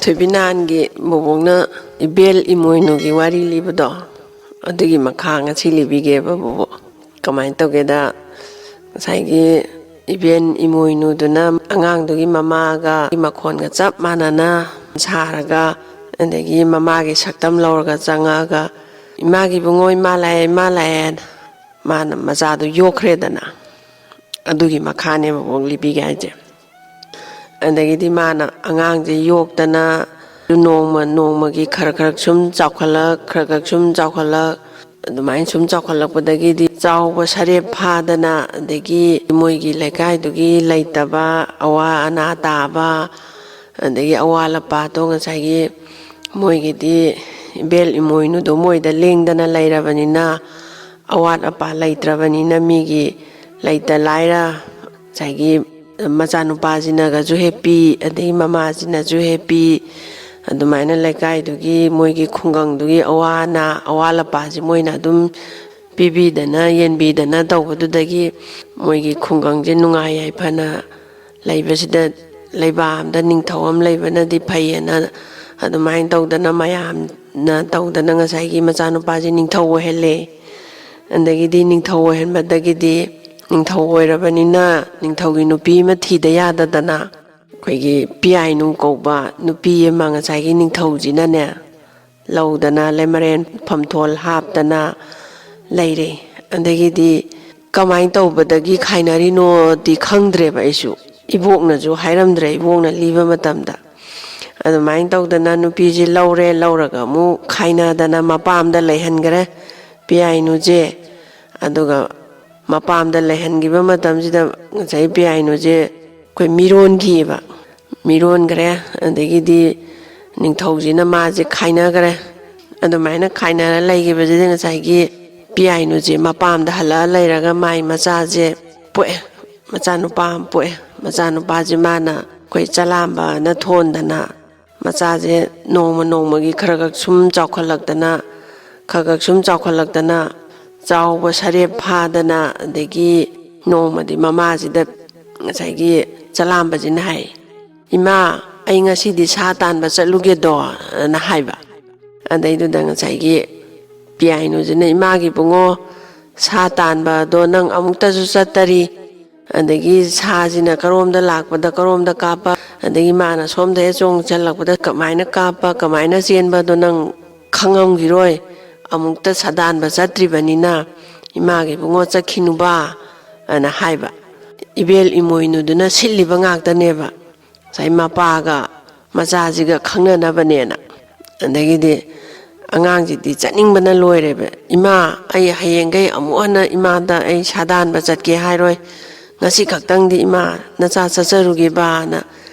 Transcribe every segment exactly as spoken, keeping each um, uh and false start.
ꯊꯣꯏꯕꯤꯅꯥꯟꯒꯤ ꯕꯣꯕꯣꯛꯅ ꯏꯕꯦꯜ ꯏꯃꯣꯏꯅꯨꯒꯤ ꯋꯥꯔꯤ ꯂꯤꯕꯗꯣ, ꯑꯗꯨꯒꯤ ꯃꯈꯥ ꯉꯁꯤ ꯂꯤꯕꯤꯒꯦꯕ ꯕꯣꯕꯣꯛ꯫ ꯀꯃꯥꯏꯅ ꯇꯧꯒꯦꯗ, ꯉꯁꯥꯏꯒꯤ ꯏꯕꯦꯟ ꯏꯃꯣꯏꯅꯨꯗꯨꯅ ꯑꯉꯥꯡꯗꯨꯒꯤ ꯃꯃꯥꯒ ꯃꯈꯣꯟꯒ ꯆꯞ ꯃꯥꯟꯅꯅ ꯁꯥꯔꯒ, ꯑꯗꯒꯤ ꯃꯃꯥꯒꯤ ꯁꯛꯇꯝ ꯂꯧꯔꯒ ꯆꯪꯉꯛꯑꯒ, "ꯏꯃꯥ ꯏꯕꯨꯡꯉꯣ, ꯏꯃꯥ ꯂꯥꯛꯑꯦ, ꯏꯃꯥ ꯂꯥꯛꯑꯦꯅ", ꯃꯥꯅ ꯃꯆꯥꯗꯨ ꯌꯣꯛꯈ꯭ꯔꯦꯗꯅ꯫ ꯑꯗꯨꯒꯤ ꯃꯈꯥꯅꯦꯕ ꯕꯣꯕꯣꯛ ꯂꯤꯕꯤꯒꯦ ꯍꯥꯏꯁꯦ꯫ ꯑꯗꯒꯤꯗꯤ ꯃꯥꯅ ꯑꯉꯥꯡꯁꯦ ꯌꯣꯛꯇꯅ ꯅꯣꯡꯃ ꯅꯣꯡꯃꯒꯤ ꯈꯔ ꯈꯔ ꯁꯨꯝ ꯆꯥꯎꯈꯠꯂꯛ, ꯈꯔ ꯈꯔ ꯁꯨꯝ ꯆꯥꯎꯈꯠꯂꯛ, ꯑꯗꯨꯃꯥꯏꯅ ꯁꯨꯝ ꯆꯥꯎꯈꯠꯂꯛꯄꯗꯒꯤꯗꯤ ꯆꯥꯎꯕ ꯁꯔꯦꯞ ꯐꯥꯗꯅ, ꯑꯗꯒꯤ ꯃꯣꯏꯒꯤ ꯂꯩꯀꯥꯏꯗꯨꯒꯤ ꯂꯩꯇꯕ, ꯑꯋꯥ ꯑꯅꯥ ꯇꯥꯕ, ꯑꯗꯒꯤ ꯑꯋꯥ ꯂꯄꯥꯗꯣ ꯉꯁꯥꯏꯒꯤ ꯃꯣꯏꯒꯤꯗꯤ ꯏꯕꯦꯜ ꯏꯃꯣꯏꯅꯨꯗꯣ ꯃꯣꯏꯗ ꯂꯦꯡꯗꯅ ꯂꯩꯔꯕꯅꯤꯅ, ꯑꯋꯥꯠ ꯑꯄꯥ ꯂꯩꯇ꯭ꯔꯕꯅꯤꯅ, ꯃꯤꯒꯤ ꯂꯩꯇ ꯂꯥꯏꯔ, ꯉꯁꯥꯏꯒꯤ ꯃꯆꯥꯅꯨꯄꯥꯁꯤꯅꯒꯁꯨ ꯍꯦꯛ ꯄꯤ, ꯑꯗꯒꯤ ꯃꯃꯥꯁꯤꯅꯁꯨ ꯍꯦꯛ ꯄꯤ꯫ ꯑꯗꯨꯃꯥꯏꯅ ꯂꯩꯀꯥꯏꯗꯨꯒꯤ, ꯃꯣꯏꯒꯤ ꯈꯨꯡꯒꯪꯗꯨꯒꯤ ꯑꯋꯥ ꯑꯅꯥ, ꯑꯋꯥ ꯂꯄꯥꯁꯤ ꯃꯣꯏꯅ ꯑꯗꯨꯝ ꯄꯤꯕꯤꯗꯅ ꯌꯦꯟꯕꯤꯗꯅ ꯇꯧꯕꯗꯨꯗꯒꯤ ꯃꯣꯏꯒꯤ ꯈꯨꯡꯒꯪꯁꯦ ꯅꯨꯡꯉꯥꯏ ꯌꯥꯏꯐꯅ ꯂꯩꯕꯁꯤꯗ, "ꯂꯩꯕꯥꯛ ꯑꯃꯗ ꯅꯤꯡꯊꯧ ꯑꯃ ꯂꯩꯕꯅꯗꯤ ꯐꯩꯌꯦꯅ", ꯑꯗꯨꯃꯥꯏꯅ ꯇꯧꯗꯅ, ꯃꯌꯥꯝꯅ ꯇꯧꯗꯅ ꯉꯁꯥꯏꯒꯤ ꯃꯆꯥꯅꯨꯄꯥꯁꯦ ꯅꯤꯡꯊꯧ ꯑꯣꯏꯍꯜꯂꯦ꯫ ꯑꯗꯒꯤꯗꯤ ꯅꯤꯡꯊꯧ ꯑꯣꯏꯍꯟꯕꯗꯒꯤꯗꯤ, ꯅꯤꯡꯊꯧ ꯑꯣꯏꯔꯕꯅꯤꯅ ꯅꯤꯡꯊꯧꯒꯤ ꯅꯨꯄꯤ ꯑꯃ ꯊꯤꯗ ꯌꯥꯗꯗꯅ, ꯑꯩꯈꯣꯏꯒꯤ ꯄꯤꯌꯥꯏꯅꯨ ꯀꯧꯕ ꯅꯨꯄꯤ ꯑꯃ ꯉꯁꯥꯏꯒꯤ ꯅꯤꯡꯊꯧꯁꯤꯅꯅꯦ, ꯂꯧꯗꯅ, ꯂꯩꯃꯔꯦꯟ ꯐꯝꯊꯣꯜ ꯍꯥꯞꯇꯅ ꯂꯩꯔꯦ꯫ ꯑꯗꯒꯤꯗꯤ ꯀꯃꯥꯏꯅ ꯇꯧꯕꯗꯒꯤ ꯈꯥꯏꯅꯔꯤꯅꯣꯗꯤ ꯈꯪꯗ꯭ꯔꯦꯕ ꯑꯩꯁꯨ, ꯏꯕꯣꯛꯅꯁꯨ ꯍꯥꯏꯔꯝꯗ꯭ꯔꯦ ꯏꯕꯣꯛꯅ ꯂꯤꯕ ꯃꯇꯝꯗ꯫ ꯑꯗꯨꯃꯥꯏꯅ ꯇꯧꯗꯅ ꯅꯨꯄꯤꯁꯤ ꯂꯧꯔꯦ, ꯂꯧꯔꯒ ꯑꯃꯨꯛ ꯈꯥꯏꯅꯗꯅ ꯃꯄꯥꯝꯗ ꯂꯩꯍꯟꯈ꯭ꯔꯦ ꯄꯤꯌꯥꯏꯅꯨꯁꯦ꯫ ꯑꯗꯨꯒ ꯃꯄꯥꯝꯗ ꯂꯩꯍꯟꯈꯤꯕ ꯃꯇꯝꯁꯤꯗ ꯉꯁꯥꯏ ꯄꯤꯌꯥꯏꯅꯨꯁꯦ ꯑꯩꯈꯣꯏ ꯃꯤꯔꯣꯟꯈꯤꯑꯕ꯫ ꯃꯤꯔꯣꯟꯈ꯭ꯔꯦ꯫ ꯑꯗꯒꯤꯗꯤ ꯅꯤꯡꯊꯧꯁꯤꯅ ꯃꯥꯁꯦ ꯈꯥꯏꯅꯈ꯭ꯔꯦ꯫ ꯑꯗꯨꯃꯥꯏꯅ ꯈꯥꯏꯅꯔ ꯂꯩꯈꯤꯕꯁꯤꯗ ꯉꯁꯥꯏꯒꯤ ꯄꯤꯌꯥꯏꯅꯨꯁꯦ ꯃꯄꯥꯝꯗ ꯍꯜꯂꯛꯑ ꯂꯩꯔꯒ ꯃꯥꯏ ꯃꯆꯥꯁꯦ ꯄꯣꯛꯑꯦ꯫ ꯃꯆꯥꯅꯨꯄꯥ ꯑꯃ ꯄꯣꯛꯑꯦ꯫ ꯃꯆꯥꯅꯨꯄꯥꯁꯦ ꯃꯥꯅ ꯑꯩꯈꯣꯏ ꯆꯂꯥꯝꯕꯅ ꯊꯣꯟꯗꯅ ꯃꯆꯥꯁꯦ ꯅꯣꯡꯃ ꯅꯣꯡꯃꯒꯤ ꯈꯔ ꯈꯔ ꯁꯨꯝ ꯆꯥꯎꯈꯠꯂꯛꯇꯅ, ꯈꯔ ꯈꯔ ꯁꯨꯝ ꯆꯥꯎꯈꯠꯂꯛꯇꯅ, ꯆꯥꯎꯕ ꯁꯔꯦꯞ ꯐꯥꯗꯅ, ꯑꯗꯒꯤ ꯅꯣꯡꯃꯗꯤ ꯃꯃꯥꯁꯤꯗ ꯉꯁꯥꯏꯒꯤ ꯆꯂꯥꯝꯕꯁꯤꯅ ꯍꯥꯏ, "ꯏꯃꯥ, "ꯑꯩ ꯉꯁꯤꯗꯤ ꯁꯥ ꯇꯥꯟꯕ ꯆꯠꯂꯨꯒꯦꯗꯣ" ꯑꯅ ꯍꯥꯏꯕ꯫ ꯑꯗꯩꯗꯨꯗ ꯉꯁꯥꯏꯒꯤ ꯄꯤꯌꯥꯏꯅꯨꯁꯤꯅ, "ꯏꯃꯥꯒꯤ ꯏꯕꯨꯡꯉꯣ, ꯁꯥ ꯇꯥꯟꯕꯗꯣ ꯅꯪ ꯑꯃꯨꯛꯇꯁꯨ ꯆꯠꯇꯔꯤ, ꯑꯗꯒꯤ ꯁꯥꯁꯤꯅ ꯀꯔꯣꯝꯗ ꯂꯥꯛꯄꯗ ꯀꯔꯣꯝꯗ ꯀꯥꯞꯄ, ꯑꯗꯒꯤ ꯃꯥꯅ ꯁꯣꯝꯗ ꯍꯦꯛ ꯆꯣꯡꯁꯤꯜꯂꯛꯄꯗ ꯀꯃꯥꯏꯅ ꯀꯥꯞꯄ, ꯀꯃꯥꯏꯅ ꯆꯦꯟꯕꯗꯣ ꯅꯪ ꯈꯪꯉꯝꯈꯤꯔꯣꯏ, ꯑꯃꯨꯛꯇ ꯁꯥꯗꯥꯟꯕ ꯆꯠꯇ꯭ꯔꯤꯕꯅꯤꯅ ꯏꯃꯥꯒꯤ ꯏꯕꯨꯡꯉꯣ ꯆꯠꯈꯤꯅꯨꯕ" ꯑꯅ ꯍꯥꯏꯕ꯫ ꯏꯕꯦꯜ ꯏꯃꯣꯏꯅꯨꯗꯨꯅ ꯁꯤꯜꯂꯤꯕ ꯉꯥꯛꯇꯅꯦꯕ꯫ ꯉꯁꯥꯏ ꯃꯄꯥꯒ ꯃꯆꯥꯁꯤꯒ ꯈꯪꯅꯅꯕꯅꯦꯅ꯫ ꯑꯗꯒꯤꯗꯤ ꯑꯉꯥꯡꯁꯤꯗꯤ ꯆꯠꯅꯤꯡꯕꯅ ꯂꯣꯏꯔꯦꯕ꯫ "ꯏꯃꯥ, ꯑꯩ ꯍꯌꯦꯡꯈꯩ ꯑꯃꯨꯛ ꯍꯟꯅ ꯏꯃꯥꯗ ꯑꯩ ꯁꯥꯗꯥꯟꯕ ꯆꯠꯀꯦ ꯍꯥꯏꯔꯣꯏ, ꯉꯁꯤ ꯈꯛꯇꯪꯗꯤ ꯏꯃꯥ ꯅꯆꯥ ꯆꯠꯆꯔꯨꯒꯦꯕꯅ"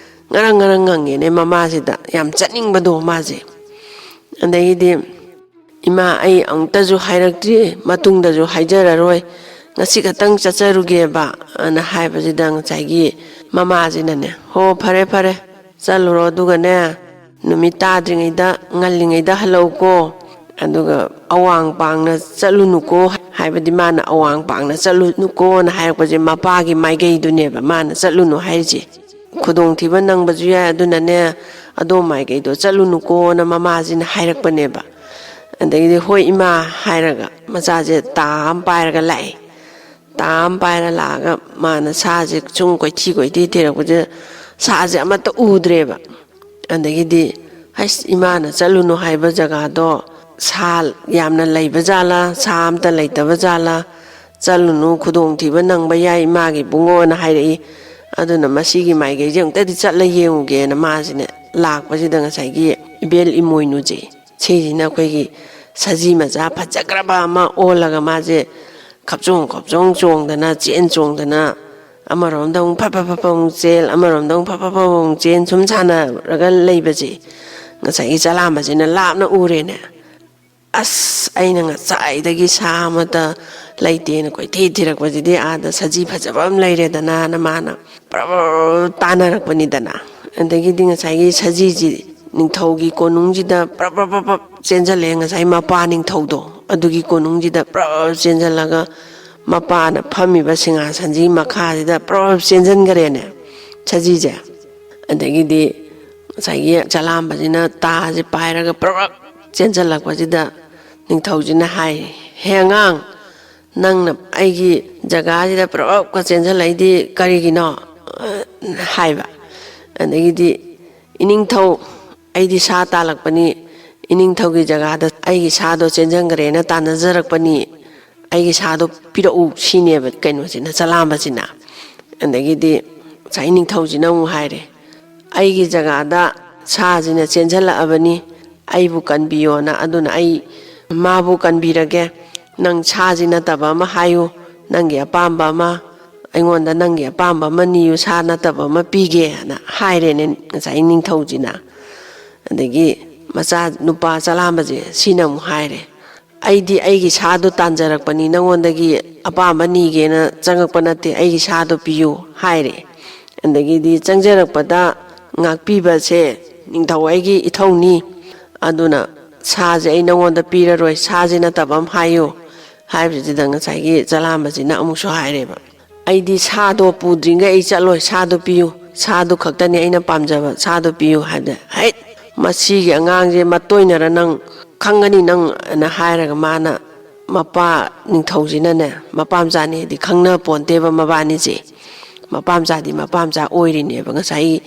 ꯉꯔꯪ ꯉꯔꯪ ꯉꯪꯉꯦꯅꯦ ꯃꯃꯥꯁꯤꯗ, ꯌꯥꯝ ꯆꯠꯅꯤꯡꯕꯗꯣ ꯃꯥꯁꯦ꯫ ꯑꯗꯒꯤꯗꯤ, "ꯏꯃꯥ, ꯑꯩ ꯑꯃꯨꯛꯇꯁꯨ ꯍꯥꯏꯔꯛꯇ꯭ꯔꯤ, ꯃꯇꯨꯡꯗꯁꯨ ꯍꯥꯏꯖꯔꯔꯣꯏ, ꯉꯁꯤ ꯈꯛꯇꯪ ꯆꯠꯆꯔꯨꯒꯦꯕ" ꯑꯅ ꯍꯥꯏꯕꯁꯤꯗ ꯉꯁꯥꯏꯒꯤ ꯃꯃꯥꯁꯤꯅꯅꯦ, "ꯍꯣ, ꯐꯔꯦ ꯐꯔꯦ, ꯆꯠꯂꯨꯔꯣ, ꯑꯗꯨꯒꯅꯦ ꯅꯨꯃꯤꯠ ꯇꯥꯗ꯭ꯔꯤꯉꯩꯗ, ꯉꯜꯂꯤꯉꯩꯗ ꯍꯜꯂꯛꯎꯀꯣ, ꯑꯗꯨꯒ ꯑꯋꯥꯡ ꯄꯥꯡꯅ ꯆꯠꯂꯨꯅꯨꯀꯣ", ꯍꯥꯏꯕꯗꯤ ꯃꯥꯅ "ꯑꯋꯥꯡ ꯄꯥꯡꯅ ꯆꯠꯂꯨꯅꯨꯀꯣꯅ" ꯍꯥꯏꯔꯛꯄꯁꯦ ꯃꯄꯥꯒꯤ ꯃꯥꯏꯀꯩꯗꯨꯅꯦꯕ ꯃꯥꯅ ꯆꯠꯂꯨꯅꯨ ꯍꯥꯏꯔꯤꯁꯦ꯫ "ꯈꯨꯗꯣꯡꯊꯤꯕ ꯅꯪꯕꯁꯨ ꯌꯥꯏ, ꯑꯗꯨꯅꯅꯦ ꯑꯗꯣꯝ ꯃꯥꯏꯀꯩꯗꯣ ꯆꯠꯂꯨꯅꯨꯀꯣꯅ" ꯃꯃꯥꯁꯤꯅ ꯍꯥꯏꯔꯛꯄꯅꯦꯕ꯫ ꯑꯗꯒꯤꯗꯤ "ꯍꯣꯏ ꯏꯃꯥ" ꯍꯥꯏꯔꯒ ꯃꯆꯥꯁꯦ ꯇꯥ ꯑꯃ ꯄꯥꯏꯔꯒ ꯂꯥꯛꯑꯦ꯫ ꯇꯥ ꯑꯃ ꯄꯥꯏꯔ ꯂꯥꯛꯑꯒ ꯃꯥꯅ ꯁꯥꯁꯦ ꯁꯨꯝ ꯀꯣꯏꯊꯤ ꯀꯣꯏꯊꯤ ꯊꯤꯔꯛꯄꯁꯦ ꯁꯥꯁꯦ ꯑꯃꯠꯇ ꯎꯗ꯭ꯔꯦꯕ꯫ ꯑꯗꯒꯤꯗꯤ, "ꯍꯩꯁ, ꯏꯃꯥꯅ ꯆꯠꯂꯨꯅꯨ ꯍꯥꯏꯕ ꯖꯒꯥꯗꯣ ꯁꯥ ꯌꯥꯝꯅ ꯂꯩꯕ ꯖꯥꯠꯂꯥ, ꯁꯥ ꯑꯝꯇ ꯂꯩꯇꯕ ꯖꯥꯠꯂꯥ? ꯆꯠꯂꯨꯅꯨ, ꯈꯨꯗꯣꯡꯊꯤꯕ ꯅꯪꯕ ꯌꯥꯏ ꯏꯃꯥꯒꯤ ꯏꯕꯨꯡꯉꯣꯅ" ꯍꯥꯏꯔꯛꯏ꯫ ꯑꯗꯨꯅ ꯃꯁꯤꯒꯤ ꯃꯥꯏꯀꯩꯁꯦ ꯑꯃꯨꯛꯇꯗꯤ ꯆꯠꯂ ꯌꯦꯡꯉꯨꯒꯦꯅ ꯃꯥꯁꯤꯅ ꯂꯥꯛꯄꯁꯤꯗ ꯉꯁꯥꯏꯒꯤ ꯏꯕꯦꯜ ꯏꯃꯣꯏꯅꯨꯁꯦ, ꯁꯤꯁꯤꯅ ꯑꯩꯈꯣꯏꯒꯤ ꯁꯖꯤ ꯃꯆꯥ ꯐꯖꯈ꯭ꯔꯕ ꯑꯃ ꯑꯣꯜꯂꯒ ꯃꯥꯁꯦ ꯈꯞꯆꯣꯡ ꯈꯞꯆꯣꯡ ꯆꯣꯡꯗꯅ, ꯆꯦꯟ ꯆꯣꯡꯗꯅ, ꯑꯃꯔꯣꯝꯗ ꯑꯃꯨꯛ ꯐꯠ ꯐꯠ ꯐꯠ ꯐꯠ ꯑꯃꯨꯛ ꯆꯦꯜ, ꯑꯃꯔꯣꯝꯗ ꯑꯃꯨꯛ ꯐꯠ ꯐꯠ ꯐꯠ ꯑꯃꯨꯛ ꯆꯦꯟ, ꯁꯨꯝ ꯁꯥꯟꯅꯔꯒ ꯂꯩꯕꯁꯦ ꯉꯁꯥꯏꯒꯤ ꯆꯂꯥꯝꯕꯁꯤꯅ ꯂꯥꯞꯅ ꯎꯔꯦꯅꯦ꯫ "ꯑꯁ, ꯑꯩꯅ ꯉꯁꯥꯏꯗꯒꯤ ꯁꯥ ꯑꯃꯠꯇ ꯂꯩꯇꯦꯅ ꯀꯣꯏꯊꯤ ꯊꯤꯔꯛꯄꯁꯤꯗꯤ ꯑꯥꯗ ꯁꯖꯤ ꯐꯖꯕ ꯑꯃ ꯂꯩꯔꯦꯗꯅꯥꯅ" ꯃꯥꯅ ꯄ꯭ꯔꯞ ꯄ꯭ꯔꯞ ꯄ꯭ꯔꯞ ꯇꯥꯟꯅꯔꯛꯄꯅꯤꯗꯅ꯫ ꯑꯗꯒꯤꯗꯤ ꯉꯁꯥꯏꯒꯤ ꯁꯖꯤꯁꯤ ꯅꯤꯡꯊꯧꯒꯤ ꯀꯣꯅꯨꯡꯁꯤꯗ ꯄ꯭ꯔꯞ ꯄ꯭ꯔꯞ ꯄ꯭ꯔꯞ ꯄ꯭ꯔꯞ ꯆꯦꯟꯁꯤꯜꯂꯛꯑꯦ, ꯉꯁꯥꯏ ꯃꯄꯥ ꯅꯤꯡꯊꯧꯗꯣ ꯑꯗꯨꯒꯤ ꯀꯣꯅꯨꯡꯁꯤꯗ ꯄ꯭ꯔꯞ ꯄ꯭ꯔꯞ ꯆꯦꯟꯁꯤꯜꯂꯒ ꯃꯄꯥꯅ ꯐꯝꯃꯤꯕ ꯁꯤꯡꯍꯥꯁꯟꯁꯤꯒꯤ ꯃꯈꯥꯁꯤꯗ ꯄ꯭ꯔꯞ ꯄ꯭ꯔꯞ ꯆꯦꯟꯁꯤꯟꯈ꯭ꯔꯦꯅꯦ ꯁꯖꯤꯁꯦ꯫ ꯑꯗꯒꯤꯗꯤ ꯉꯁꯥꯏꯒꯤ ꯆꯂꯥꯝꯕꯁꯤꯅ ꯇꯥꯁꯦ ꯄꯥꯏꯔꯒ ꯄ꯭ꯔꯞ ꯆꯦꯟꯁꯤꯜꯂꯛꯄꯁꯤꯗ ꯅꯤꯡꯊꯧꯁꯤꯅ ꯍꯥꯏ, "ꯍꯦ ꯑꯉꯥꯡ, ꯅꯪꯅ ꯑꯩꯒꯤ ꯖꯒꯥꯁꯤꯗ ꯄ꯭ꯔꯞꯀ ꯆꯦꯟꯁꯤꯜꯂꯛꯏꯗꯤ ꯀꯔꯤꯒꯤꯅꯣ?" ꯍꯥꯏꯕ꯫ ꯑꯗꯒꯤꯗꯤ, "ꯏꯅꯤꯡꯊꯧ, ꯑꯩꯗꯤ ꯁꯥ ꯇꯥꯜꯂꯛꯄꯅꯤ, ꯏꯅꯤꯡꯊꯧꯒꯤ ꯖꯒꯥꯗ ꯑꯩꯒꯤ ꯁꯥꯗꯣ ꯆꯦꯟꯁꯤꯟꯈ꯭ꯔꯦꯅ ꯇꯥꯟꯅꯖꯔꯛꯄꯅꯤ, ꯑꯩꯒꯤ ꯁꯥꯗꯣ ꯄꯤꯔꯛꯎ" ꯁꯤꯅꯦꯕ ꯀꯩꯅꯣꯁꯤꯅ, ꯆꯂꯥꯝꯕꯁꯤꯅ꯫ ꯑꯗꯒꯤꯗꯤ ꯉꯁꯥꯏ ꯅꯤꯡꯊꯧꯁꯤꯅ ꯑꯃꯨꯛ ꯍꯥꯏꯔꯦ, "ꯑꯩꯒꯤ ꯖꯒꯥꯗ ꯁꯥꯁꯤꯅ ꯆꯦꯟꯁꯤꯜꯂꯛꯑꯕꯅꯤ, ꯑꯩꯕꯨ ꯀꯟꯕꯤꯌꯣꯅ, ꯑꯗꯨꯅ ꯑꯩ ꯃꯥꯕꯨ ꯀꯟꯕꯤꯔꯒꯦ꯫ ꯅꯪ ꯁꯥꯁꯤ ꯅꯠꯇꯕ ꯑꯃ ꯍꯥꯏꯌꯨ, ꯅꯪꯒꯤ ꯑꯄꯥꯝꯕ ꯑꯃ, ꯑꯩꯉꯣꯟꯗ ꯅꯪꯒꯤ ꯑꯄꯥꯝꯕ ꯑꯃ ꯅꯤꯌꯨ, ꯁꯥ ꯅꯠꯇꯕ ꯑꯃ ꯄꯤꯒꯦꯅ" ꯍꯥꯏꯔꯦꯅꯦ ꯉꯁꯥꯏ ꯅꯤꯡꯊꯧꯁꯤꯅ꯫ ꯑꯗꯒꯤ ꯃꯆꯥ ꯅꯨꯄꯥ ꯆꯂꯥꯝꯕꯁꯦ ꯁꯤꯅ ꯑꯃꯨꯛ ꯍꯥꯏꯔꯦ, "ꯑꯩꯗꯤ ꯑꯩꯒꯤ ꯁꯥꯗꯣ ꯇꯥꯟꯖꯔꯛꯄꯅꯤ, ꯅꯪꯉꯣꯟꯗꯒꯤ ꯑꯄꯥꯝꯕ ꯅꯤꯒꯦꯅ ꯆꯪꯉꯛꯄ ꯅꯠꯇꯦ, ꯑꯩꯒꯤ ꯁꯥꯗꯣ ꯄꯤꯌꯨ" ꯍꯥꯏꯔꯦ꯫ ꯑꯗꯒꯤꯗꯤ ꯆꯪꯖꯔꯛꯄꯗ ꯉꯥꯛꯄꯤꯕꯁꯦ ꯅꯤꯡꯊꯧ ꯑꯩꯒꯤ ꯏꯊꯧꯅꯤ, ꯑꯗꯨꯅ ꯁꯥꯁꯦ ꯑꯩ ꯅꯪꯉꯣꯟꯗ ꯄꯤꯔꯔꯣꯏ, ꯁꯥꯁꯦ ꯅꯠꯇꯕ ꯑꯃ ꯍꯥꯏꯌꯨ ꯍꯥꯏꯕꯁꯤꯗ ꯉꯁꯥꯏꯒꯤ ꯆꯂꯥꯝꯕꯁꯤꯅ ꯑꯃꯨꯛꯁꯨ ꯍꯥꯏꯔꯦꯕ, "ꯑꯩꯗꯤ ꯁꯥꯗꯣ ꯄꯨꯗ꯭ꯔꯤꯉꯩ ꯑꯩ ꯆꯠꯂꯣꯏ, ꯁꯥꯗꯣ ꯄꯤꯌꯨ, ꯁꯥꯗꯨ ꯈꯛꯇꯅꯤ ꯑꯩꯅ ꯄꯥꯝꯖꯕ, ꯁꯥꯗꯣ ꯄꯤꯌꯨ" ꯍꯥꯏꯕꯗ, "ꯍꯩꯠ, ꯃꯁꯤꯒꯤ ꯑꯉꯥꯡꯁꯦ ꯃꯇꯣꯏꯅꯔ ꯅꯪ, ꯈꯪꯒꯅꯤ ꯅꯪ" ꯑꯅ ꯍꯥꯏꯔꯒ ꯃꯥꯅ, ꯃꯄꯥ ꯅꯤꯡꯊꯧꯁꯤꯅꯅꯦ, ꯃꯄꯥ ꯃꯆꯥꯅꯦꯗꯤ ꯈꯪꯅ ꯄꯣꯟꯇꯦꯕ ꯃꯕꯥꯅꯤꯁꯦ꯫ ꯃꯄꯥ ꯃꯆꯥꯗꯤ ꯃꯄꯥ ꯃꯆꯥ ꯑꯣꯏꯔꯤꯅꯦꯕ꯫ ꯉꯁꯥꯏ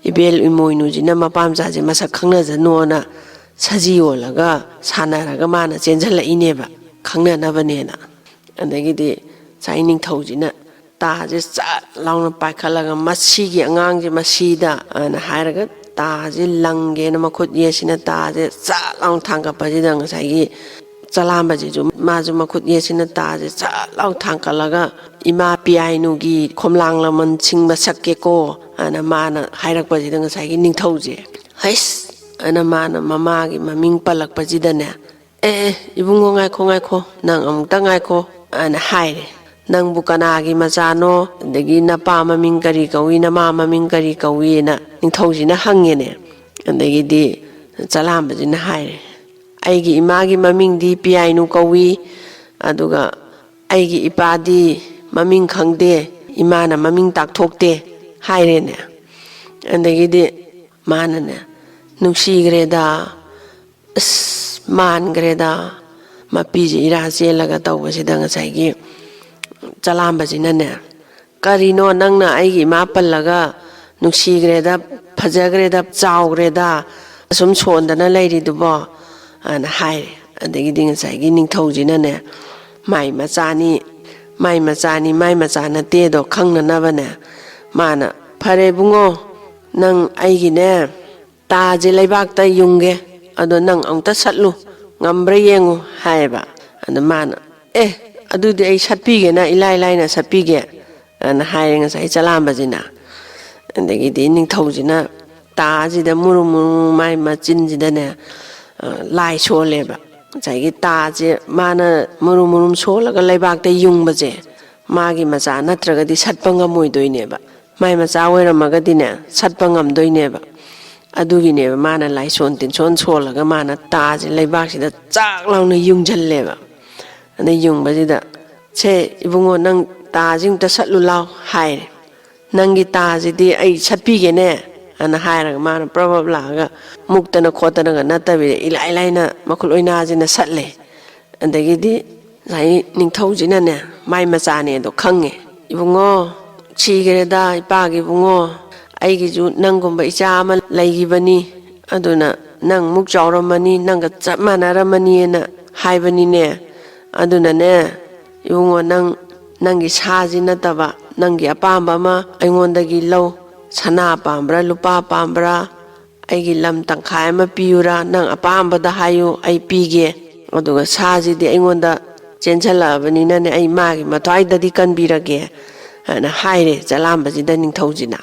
ꯏꯕꯦꯜ ꯏꯃꯣꯏꯅꯨꯁꯤꯅ ꯃꯄꯥ ꯃꯆꯥꯁꯦ ꯃꯁꯛ ꯈꯪꯅꯖꯅꯣꯅ ꯁꯖꯤ ꯑꯣꯜꯂꯒ ꯁꯥꯟꯅꯔꯒ ꯃꯥꯅ ꯆꯦꯟꯁꯤꯜꯂꯛꯏꯅꯦꯕ, ꯈꯪꯅꯅꯕꯅꯦꯅ꯫ ꯑꯗꯒꯤꯗꯤ ꯉꯁꯥꯏ ꯅꯤꯡꯊꯧꯁꯤꯅ ꯇꯥꯁꯦ ꯆꯠ ꯂꯥꯎꯅ ꯄꯥꯏꯈꯠꯂꯒ, "ꯃꯁꯤꯒꯤ ꯑꯉꯥꯡꯁꯦ ꯃꯁꯤꯗ" ꯑꯅ ꯍꯥꯏꯔꯒ ꯇꯥꯁꯦ ꯂꯪꯒꯦꯅ ꯃꯈꯨꯠ ꯌꯦꯠꯁꯤꯅ ꯇꯥꯁꯦ ꯆꯠ ꯂꯥꯎꯅ ꯊꯥꯡꯒꯠꯄꯁꯤꯗ ꯉꯁꯥꯏꯒꯤ ꯆꯂꯥꯝꯕꯁꯤꯁꯨ, ꯃꯥꯁꯨ ꯃꯈꯨꯠ ꯌꯦꯠꯁꯤꯅ ꯇꯥꯁꯦ ꯆꯠ ꯂꯥꯎ ꯊꯥꯡꯒꯠꯂꯒ, "ꯏꯃꯥ ꯄꯤꯌꯥꯏꯅꯨꯒꯤ ꯈꯣꯝꯂꯥꯡ ꯂꯃꯟ ꯁꯤꯡꯕ ꯁꯛꯀꯦꯀꯣ" ꯑꯅ ꯃꯥꯅ ꯍꯥꯏꯔꯛꯄꯁꯤꯗ ꯉꯁꯥꯏꯒꯤ ꯅꯤꯡꯊꯧꯁꯦ, "ꯍꯩꯁ" ꯑꯅ ꯃꯥꯅ ꯃꯃꯥꯒꯤ ꯃꯃꯤꯡ ꯄꯜꯂꯛꯄꯁꯤꯗꯅꯦ, "ꯑꯦ, ꯑꯦ, ꯏꯕꯨꯡꯉꯣ, ꯉꯥꯏꯈꯣ, ꯉꯥꯏꯈꯣ, ꯅꯪ ꯑꯃꯨꯛꯇ ꯉꯥꯏꯈꯣ" ꯑꯅ ꯍꯥꯏꯔꯦ꯫ "ꯅꯪꯕꯨ ꯀꯅꯥꯒꯤ ꯃꯆꯥꯅꯣ? ꯑꯗꯒꯤ ꯅꯄꯥ ꯃꯃꯤꯡ ꯀꯔꯤ ꯀꯧꯏ, ꯅꯃꯥ ꯃꯃꯤꯡ ꯀꯔꯤ ꯀꯧꯏꯅ" ꯅꯤꯡꯊꯧꯁꯤꯅ ꯍꯪꯉꯦꯅꯦ꯫ ꯑꯗꯒꯤꯗꯤ ꯆꯂꯥꯝꯕꯁꯤꯅ ꯍꯥꯏꯔꯦ, "ꯑꯩꯒꯤ ꯏꯃꯥꯒꯤ ꯃꯃꯤꯡꯗꯤ ꯄꯤꯌꯥꯏꯅꯨ ꯀꯧꯏ, ꯑꯗꯨꯒ ꯑꯩꯒꯤ ꯏꯄꯥꯗꯤ ꯃꯃꯤꯡ ꯈꯪꯗꯦ, ꯏꯃꯥꯅ ꯃꯃꯤꯡ ꯇꯥꯛꯊꯣꯛꯇꯦ" ꯍꯥꯏꯔꯦꯅꯦ꯫ ꯑꯗꯒꯤꯗꯤ ꯃꯥꯅꯅꯦ, "ꯅꯨꯡꯁꯤꯈ꯭ꯔꯦꯗ, ꯑꯁ, ꯃꯥꯟꯈ꯭ꯔꯦꯗ"꯫ ꯃꯄꯤꯁꯦ ꯏꯔꯥ ꯆꯦꯜꯂꯒ ꯇꯧꯕꯁꯤꯗ ꯉꯁꯥꯏꯒꯤ ꯆꯂꯥꯝꯕꯁꯤꯅꯅꯦ, "ꯀꯔꯤꯅꯣ ꯅꯪꯅ ꯑꯩꯒꯤ ꯏꯃꯥ ꯄꯜꯂꯒ ꯅꯨꯡꯁꯤꯈ꯭ꯔꯦꯗ, ꯐꯖꯈ꯭ꯔꯦꯗ, ꯆꯥꯎꯈ꯭ꯔꯦꯗ, ꯑꯁꯨꯝ ꯁꯣꯟꯗꯅ ꯂꯩꯔꯤꯗꯨꯕꯣ?" ꯑꯅ ꯍꯥꯏꯔꯦ꯫ ꯑꯗꯒꯤꯗꯤ ꯉꯁꯥꯏꯒꯤ ꯅꯤꯡꯊꯧꯁꯤꯅꯅꯦ, ꯃꯥꯏ ꯃꯆꯥꯅꯤ, ꯃꯥꯏ ꯃꯆꯥꯅꯤ, ꯃꯥꯏ ꯃꯆꯥ ꯅꯠꯇꯦꯗꯣ ꯈꯪꯅꯅꯕꯅꯦ, ꯃꯥꯅ, "ꯐꯔꯦ ꯏꯕꯨꯡꯉꯣ, ꯅꯪ ꯑꯩꯒꯤꯅꯦ ꯇꯥꯁꯦ ꯂꯩꯕꯥꯛꯇ ꯌꯨꯡꯒꯦ, ꯑꯗꯣ ꯅꯪ ꯑꯃꯨꯛꯇ ꯁꯠꯂꯨ, ꯉꯝꯕ꯭ꯔꯥ ꯌꯦꯡꯉꯨ" ꯍꯥꯏꯌꯦꯕ꯫ ꯑꯗ ꯃꯥꯅ, "ꯑꯦ, ꯑꯗꯨꯗꯤ ꯑꯩ ꯁꯠꯄꯤꯒꯦꯅ, ꯏꯂꯥꯏ ꯂꯥꯏꯅ ꯁꯠꯄꯤꯒꯦ" ꯑꯅ ꯍꯥꯏꯔꯦ ꯉꯁꯥꯏ ꯆꯂꯥꯝꯕꯁꯤꯅ꯫ ꯑꯗꯒꯤꯗꯤ ꯅꯤꯡꯊꯧꯁꯤꯅ ꯇꯥꯁꯤꯗ ꯃꯨꯔꯨꯝ ꯃꯨꯔꯨꯝ ꯃꯥꯏ ꯃꯆꯤꯟꯁꯤꯗꯅꯦ, ꯑ, ꯂꯥꯏ ꯁꯣꯜꯂꯦꯕ꯫ ꯉꯁꯥꯏꯒꯤ ꯇꯥꯁꯦ ꯃꯥꯅ ꯃꯨꯔꯨꯝ ꯃꯨꯔꯨꯝ ꯁꯣꯜꯂꯒ ꯂꯩꯕꯥꯛꯇ ꯌꯨꯡꯕꯁꯦ, ꯃꯥꯒꯤ ꯃꯆꯥ ꯅꯠꯇ꯭ꯔꯒꯗꯤ ꯁꯠꯄ ꯉꯝꯃꯣꯏꯗꯣꯏꯅꯦꯕ꯫ ꯃꯥꯏ ꯃꯆꯥ ꯑꯣꯏꯔꯝꯃꯒꯗꯤꯅꯦ, ꯁꯠꯄ ꯉꯝꯗꯣꯏꯅꯦꯕ꯫ ꯑꯗꯨꯒꯤꯅꯦꯕ ꯃꯥꯅ ꯂꯥꯏꯁꯣꯟ ꯇꯤꯟꯁꯣꯟ ꯁꯣꯜꯂꯒ ꯃꯥꯅ ꯇꯥꯁꯦ ꯂꯩꯕꯥꯛꯁꯤꯗ ꯆꯥꯛ ꯂꯥꯎꯅ ꯌꯨꯡꯁꯤꯜꯂꯦꯕ꯫ ꯑꯗ ꯌꯨꯡꯕꯁꯤꯗ, "ꯁꯦ ꯏꯕꯨꯡꯉꯣ, ꯅꯪ ꯇꯥꯁꯤ ꯑꯃꯨꯛꯇ ꯁꯠꯂꯨ ꯂꯥꯎ" ꯍꯥꯏꯔꯦ꯫ "ꯅꯪꯒꯤ ꯇꯥꯁꯤꯗꯤ ꯑꯩ ꯁꯠꯄꯤꯒꯦꯅꯦ" ꯑꯅ ꯍꯥꯏꯔꯒ ꯃꯥꯅ ꯄ꯭ꯔꯞ ꯄ꯭ꯔꯞ ꯂꯥꯛꯑꯒ ꯃꯨꯛꯇꯅ ꯈꯣꯠꯇꯅꯒ ꯅꯠꯇꯕꯤꯗ ꯏꯂꯥꯏ ꯂꯥꯏꯅ ꯃꯈꯨꯠ ꯑꯣꯏꯅꯥꯁꯤꯅ ꯁꯠꯂꯦ꯫ ꯑꯗꯒꯤꯗꯤ ꯉꯁꯥꯏ ꯅꯤꯡꯊꯧꯁꯤꯅꯅꯦ, ꯃꯥꯏ ꯃꯆꯥꯅꯦꯗꯣ ꯈꯪꯉꯦ꯫ "ꯏꯕꯨꯡꯉꯣ, ꯁꯤꯈ꯭ꯔꯦꯗ ꯏꯄꯥꯒꯤ ꯏꯕꯨꯡꯉꯣ, ꯑꯩꯒꯤꯁꯨ ꯅꯪꯒꯨꯝꯕ ꯏꯆꯥ ꯑꯃ ꯂꯩꯈꯤꯕꯅꯤ, ꯑꯗꯨꯅ ꯅꯪ ꯃꯨꯛ ꯆꯥꯎꯔꯝꯃꯅꯤ, ꯅꯪꯒ ꯆꯞ ꯃꯥꯟꯅꯔꯝꯃꯅꯤꯅ ꯍꯥꯏꯕꯅꯤꯅꯦ꯫ ꯑꯗꯨꯅꯅꯦ ꯏꯕꯨꯡꯉꯣ, ꯅꯪ, ꯅꯪꯒꯤ ꯁꯥꯁꯤ ꯅꯠꯇꯕ ꯅꯪꯒꯤ ꯑꯄꯥꯝꯕ ꯑꯃ ꯑꯩꯉꯣꯟꯗꯒꯤ ꯂꯧ꯫ ꯁꯅꯥ ꯄꯥꯝꯕ꯭ꯔꯥ, ꯂꯨꯄꯥ ꯄꯥꯝꯕ꯭ꯔꯥ, ꯑꯩꯒꯤ ꯂꯝ ꯇꯪꯈꯥꯏ ꯑꯃ ꯄꯤꯌꯨꯔꯥ, ꯅꯪ ꯑꯄꯥꯝꯕꯗ ꯍꯥꯏꯌꯨ, ꯑꯩ ꯄꯤꯒꯦ꯫ ꯑꯗꯨꯒ ꯁꯥꯁꯤꯗꯤ ꯑꯩꯉꯣꯟꯗ ꯆꯦꯟꯁꯤꯜꯂꯛꯑꯕꯅꯤꯅꯅꯦ, ꯑꯩ ꯃꯥꯒꯤ ꯃꯊ꯭ꯋꯥꯏꯗꯗꯤ ꯀꯟꯕꯤꯔꯒꯦ" ꯍꯥꯏꯅ ꯍꯥꯏꯔꯦ ꯆꯂꯥꯝꯕꯁꯤꯗ ꯅꯤꯡꯊꯧꯁꯤꯅ꯫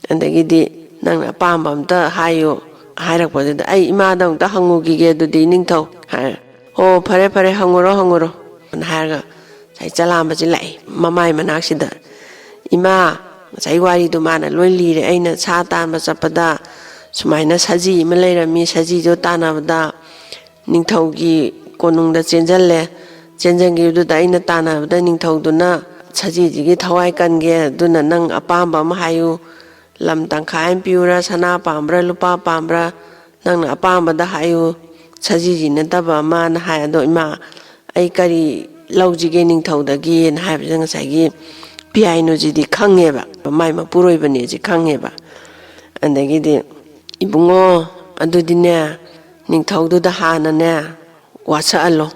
ꯑꯗꯒꯤꯗꯤ, "ꯅꯪꯅ ꯑꯄꯥꯝꯕ ꯑꯝꯇ ꯍꯥꯏꯌꯨ" ꯍꯥꯏꯔꯛꯄꯗꯨꯗ, "ꯑꯩ ꯏꯃꯥꯗ ꯑꯃꯨꯛꯇ ꯍꯪꯉꯨꯈꯤꯒꯦ ꯑꯗꯨꯗꯤ ꯅꯤꯡꯊꯧ" ꯍꯥꯏꯔꯦ꯫ "ꯑꯣ, ꯐꯔꯦ ꯐꯔꯦ, ꯍꯪꯉꯨꯔꯣ ꯍꯪꯉꯨꯔꯣ" ꯑꯅ ꯍꯥꯏꯔꯒ ꯉꯁꯥꯏ ꯆꯂꯥꯝꯕꯁꯤ ꯂꯥꯛꯑꯦ ꯃꯃꯥꯏ ꯃꯅꯥꯛꯁꯤꯗ꯫ "ꯏꯃꯥ, ꯉꯁꯥꯏ ꯋꯥꯔꯤꯗꯣ ꯃꯥꯅ ꯂꯣꯏ ꯂꯤꯔꯦ꯫ ꯑꯩꯅ ꯁꯥ ꯇꯥꯟꯕ ꯆꯠꯄꯗ ꯁꯨꯃꯥꯏꯅ ꯁꯖꯤ ꯑꯃ ꯂꯩꯔꯝꯃꯤ, ꯁꯖꯤꯗꯣ ꯇꯥꯟꯅꯕꯗ ꯅꯤꯡꯊꯧꯒꯤ ꯀꯣꯅꯨꯡꯗ ꯆꯦꯟꯁꯤꯜꯂꯦ꯫ ꯆꯦꯟꯁꯤꯟꯈꯤꯕꯗꯨꯗ ꯑꯩꯅ ꯇꯥꯟꯅꯕꯗ ꯅꯤꯡꯊꯧꯗꯨꯅ ꯁꯖꯤꯁꯤꯒꯤ ꯊꯋꯥꯏ ꯀꯟꯒꯦ, ꯑꯗꯨꯅ ꯅꯪ ꯑꯄꯥꯝꯕ ꯑꯃ ꯍꯥꯏꯌꯨ, ꯂꯝ ꯇꯪꯈꯥꯏ ꯑꯃ ꯄꯤꯌꯨꯔꯥ, ꯁꯅꯥ ꯄꯥꯝꯕ꯭ꯔꯥ, ꯂꯨꯄꯥ ꯄꯥꯝꯕ꯭ꯔꯥ, ꯅꯪꯅ ꯑꯄꯥꯝꯕꯗ ꯍꯥꯏꯌꯨ, ꯁꯖꯤꯁꯤ ꯅꯠꯇꯕ ꯑꯃꯅ ꯍꯥꯏ꯫ ꯑꯗꯣ ꯏꯃꯥ, ꯑꯩ ꯀꯔꯤ ꯂꯧꯁꯤꯒꯦ ꯅꯤꯡꯊꯧꯗꯒꯤꯅ ꯍꯥꯏꯕꯁꯤꯗ ꯉꯁꯥꯏꯒꯤ ꯄꯤꯌꯥꯏꯅꯨꯁꯤꯗꯤ ꯈꯪꯉꯦꯕ, ꯃꯥꯏ ꯃꯄꯨꯔꯣꯏꯕꯅꯦꯁꯤ ꯈꯪꯉꯦꯕ꯫ ꯑꯗꯒꯤꯗꯤ, "ꯏꯕꯨꯡꯉꯣ, ꯑꯗꯨꯗꯤꯅꯦ, ꯅꯤꯡꯊꯧꯗꯨꯗ ꯍꯥꯟꯅꯅꯦ ꯋꯥꯁꯛꯍꯜꯂꯣ꯫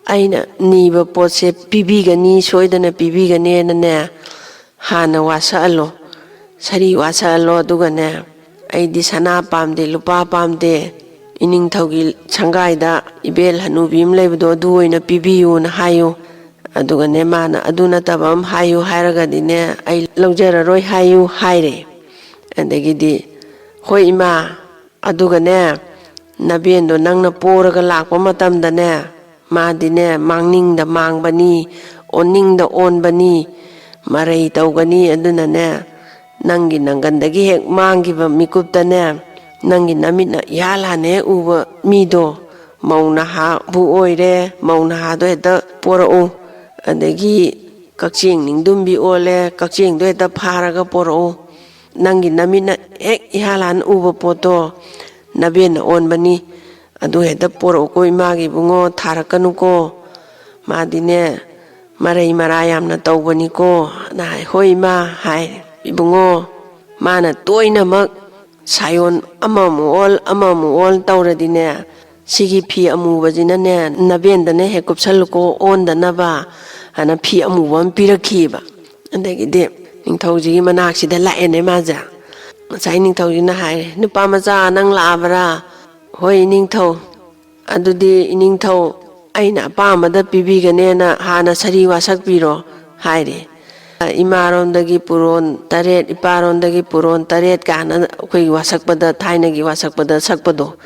ꯑꯩꯅ ꯅꯤꯕ ꯄꯣꯠꯁꯦ ꯄꯤꯕꯤꯒꯅꯤ, ꯁꯣꯏꯗꯅ ꯄꯤꯕꯤꯒꯅꯦꯅꯅꯦ ꯍꯥꯟꯅ ꯋꯥꯁꯛꯍꯜꯂꯣ꯫ ꯁꯥꯔꯤ ꯋꯥꯁꯛꯍꯜꯂꯣ, ꯑꯗꯨꯒꯅꯦ, ꯑꯩꯗꯤ ꯁꯅꯥ ꯄꯥꯝꯗꯦ, ꯂꯨꯄꯥ ꯄꯥꯝꯗꯦ, ꯏꯅꯤꯡꯊꯧꯒꯤ ꯁꯪꯒꯥꯏꯗ ꯏꯕꯦꯜ ꯍꯅꯨꯕꯤ ꯑꯃ ꯂꯩꯕꯗꯣ ꯑꯗꯨ ꯑꯣꯏꯅ ꯄꯤꯕꯤꯌꯨꯅ ꯍꯥꯏꯌꯨ꯫ ꯑꯗꯨꯒꯅꯦ, ꯃꯥꯅ ꯑꯗꯨ ꯅꯠꯇꯕ ꯑꯃ ꯍꯥꯏꯌꯨ ꯍꯥꯏꯔꯒꯗꯤꯅꯦ ꯑꯩ ꯂꯧꯖꯔꯔꯣꯏ ꯍꯥꯏꯌꯨ" ꯍꯥꯏꯔꯦ꯫ ꯑꯗꯒꯤꯗꯤ, "ꯍꯣꯏ ꯏꯃꯥ, ꯑꯗꯨꯒꯅꯦ, ꯅꯕꯦꯟꯗꯣ ꯅꯪꯅ ꯄꯣꯔꯒ ꯂꯥꯛꯄ ꯃꯇꯝꯗꯅꯦ, ꯃꯥꯗꯤꯅꯦ ꯃꯥꯡꯅꯤꯡꯗ ꯃꯥꯡꯕꯅꯤ, ꯑꯣꯟꯅꯤꯡꯗ ꯑꯣꯟꯕꯅꯤ, ꯃꯔꯩ ꯇꯧꯒꯅꯤ꯫ ꯑꯗꯨꯅꯅꯦ, ꯅꯪꯒꯤ ꯅꯪꯒꯟꯗꯒꯤ ꯍꯦꯛ ꯃꯥꯡꯈꯤꯕ ꯃꯤꯀꯨꯞꯇꯅꯦ, ꯅꯪꯒꯤ ꯅꯃꯤꯠꯅ ꯏꯍꯥꯟ ꯍꯥꯟꯅ ꯍꯦꯛ ꯎꯕ ꯃꯤꯗꯣ ꯃꯧ ꯅꯍꯥꯕꯨ ꯑꯣꯏꯔꯦ, ꯃꯧ ꯅꯍꯥꯗꯣ ꯍꯦꯛꯇ ꯄꯣꯔꯛꯎ꯫ ꯑꯗꯒꯤ ꯀꯛꯆꯦꯡ ꯅꯤꯡꯗꯨꯝꯕꯤ ꯑꯣꯜꯂꯦ, ꯀꯛꯆꯦꯡꯗꯣ ꯍꯦꯛꯇ ꯐꯥꯔꯒ ꯄꯣꯔꯛꯎ꯫ ꯅꯪꯒꯤ ꯅꯃꯤꯠꯅ ꯍꯦꯛ ꯏꯍꯥꯟ ꯍꯥꯟꯅ ꯎꯕ ꯄꯣꯠꯇꯣ ꯅꯕꯦꯟꯅ ꯑꯣꯟꯕꯅꯤ, ꯑꯗꯨ ꯍꯦꯛꯇ ꯄꯣꯔꯛꯎꯀꯣ ꯏꯃꯥꯒꯤ ꯏꯕꯨꯡꯉꯣ, ꯊꯥꯔꯛꯀꯅꯨꯀꯣ꯫ ꯃꯥꯗꯤꯅꯦ ꯃꯔꯩ ꯃꯔꯥ ꯌꯥꯝꯅ ꯇꯧꯕꯅꯤꯀꯣ" ꯅ ꯍꯥꯏ꯫ "ꯍꯣꯏ ꯏꯃꯥ" ꯍꯥꯏ꯫ "ꯏꯕꯨꯡꯉꯣ, ꯃꯥꯅ ꯇꯣꯏꯅꯃꯛ ꯁꯥꯌꯣꯟ ꯑꯃꯃꯨꯛ ꯑꯣꯜ ꯑꯃꯃꯨꯛ ꯑꯣꯜ ꯇꯧꯔꯗꯤꯅꯦ, ꯁꯤꯒꯤ ꯐꯤ ꯑꯃꯨꯕꯁꯤꯅꯅꯦ ꯅꯕꯦꯟꯗꯅ ꯍꯦꯛ ꯀꯨꯞꯁꯜꯂꯨꯀꯣ, ꯑꯣꯟꯗꯅꯕ" ꯍꯥꯏꯅ ꯐꯤ ꯑꯃꯨꯕ ꯑꯃ ꯄꯤꯔꯛꯈꯤꯕ꯫ ꯑꯗꯒꯤꯗꯤ ꯅꯤꯡꯊꯧꯁꯤꯒꯤ ꯃꯅꯥꯛꯁꯤꯗ ꯂꯥꯛꯑꯦꯅꯦ ꯃꯥꯁꯦ꯫ ꯉꯁꯥꯏ ꯅꯤꯡꯊꯧꯁꯤꯅ ꯍꯥꯏꯔꯦ, "ꯅꯨꯄꯥ ꯃꯆꯥ, ꯅꯪ ꯂꯥꯛꯑꯕ꯭ꯔꯥ?" "ꯍꯣꯏ ꯏꯅꯤꯡꯊꯧ, ꯑꯗꯨꯗꯤ ꯏꯅꯤꯡꯊꯧ ꯑꯩꯅ ꯑꯄꯥꯝꯕꯗ ꯄꯤꯕꯤꯒꯅꯦꯅ ꯍꯥꯟꯅ ꯁꯥꯔꯤ ꯋꯥꯁꯛꯄꯤꯔꯣ" ꯍꯥꯏꯔꯦ꯫ ꯏꯃꯥꯔꯣꯝꯗꯒꯤ ꯄꯨꯔꯣꯟ ꯇꯔꯦꯠ, ꯏꯄꯥꯔꯣꯝꯗꯒꯤ ꯄꯨꯔꯣꯟ ꯇꯔꯦꯠ ꯀꯥꯏꯅ ꯑꯩꯈꯣꯏꯒꯤ ꯋꯥꯁꯛꯄꯗ, ꯊꯥꯏꯅꯒꯤ ꯋꯥꯁꯛꯄꯗ ꯁꯛꯄꯗꯣ,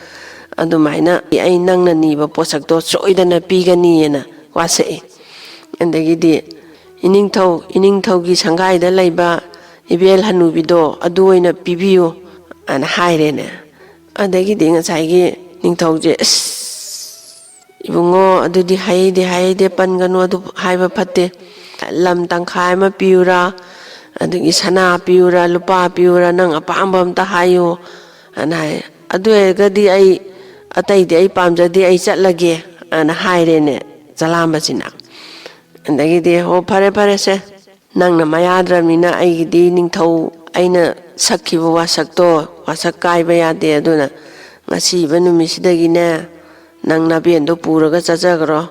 ꯑꯗꯨꯃꯥꯏꯅ ꯑꯩ ꯅꯪꯅ ꯅꯤꯕ ꯄꯣꯠꯁꯛꯇꯣ ꯁꯣꯏꯗꯅ ꯄꯤꯒꯅꯤꯅ ꯋꯥꯁꯛꯑꯦ꯫ ꯑꯗꯒꯤꯗꯤ, "ꯏꯅꯤꯡꯊꯧ, ꯏꯅꯤꯡꯊꯧꯒꯤ ꯁꯪꯒꯥꯏꯗ ꯂꯩꯕ ꯏꯕꯦꯜ ꯍꯅꯨꯕꯤꯗꯣ ꯑꯗꯨ ꯑꯣꯏꯅ ꯄꯤꯕꯤꯌꯨ" ꯑꯅ ꯍꯥꯏꯔꯦꯅꯦ꯫ ꯑꯗꯒꯤꯗꯤ ꯉꯁꯥꯏꯒꯤ ꯅꯤꯡꯊꯧꯁꯦ, "ꯑꯁ, ꯏꯕꯨꯡꯉꯣ, ꯑꯗꯨꯗꯤ ꯍꯥꯏꯗꯦ, ꯍꯥꯏꯗꯦ, ꯄꯟꯒꯅꯨ, ꯑꯗꯨ ꯍꯥꯏꯕ ꯐꯠꯇꯦ꯫ ꯂꯝ ꯇꯪꯈꯥꯏ ꯑꯃ ꯄꯤꯌꯨꯔꯥ, ꯑꯗꯒꯤ ꯁꯅꯥ ꯄꯤꯌꯨꯔꯥ, ꯂꯨꯄꯥ ꯄꯤꯌꯨꯔꯥ, ꯅꯪ ꯑꯄꯥꯝꯕ ꯑꯝꯇ ꯍꯥꯏꯌꯨ" ꯑꯅ ꯍꯥꯏ꯫ "ꯑꯗꯨ ꯑꯣꯏꯔꯒꯗꯤ ꯑꯩ, ꯑꯇꯩꯗꯤ ꯑꯩ ꯄꯥꯝꯖꯗꯦ, ꯑꯩ ꯆꯠꯂꯒꯦ" ꯑꯅ ꯍꯥꯏꯔꯦꯅꯦ ꯆꯂꯥꯝꯕꯁꯤꯅ꯫ ꯑꯗꯒꯤꯗꯤ, "ꯍꯣ, ꯐꯔꯦ ꯐꯔꯦꯁꯦ, ꯅꯪꯅ ꯃꯌꯥꯗ꯭ꯔꯕꯅꯤꯅ ꯑꯩꯒꯤꯗꯤ ꯅꯤꯡꯊꯧ ꯑꯩꯅ ꯁꯛꯈꯤꯕ ꯋꯥꯁꯛꯇꯣ, ꯋꯥꯁꯛ ꯀꯥꯏꯕ ꯌꯥꯗꯦ, ꯑꯗꯨꯅ ꯉꯁꯤꯕ ꯅꯨꯃꯤꯠꯁꯤꯗꯒꯤꯅꯦ ꯅꯪ ꯅꯕꯦꯟꯗꯣ ꯄꯨꯔꯒ ꯆꯠꯆꯈ꯭ꯔꯣ"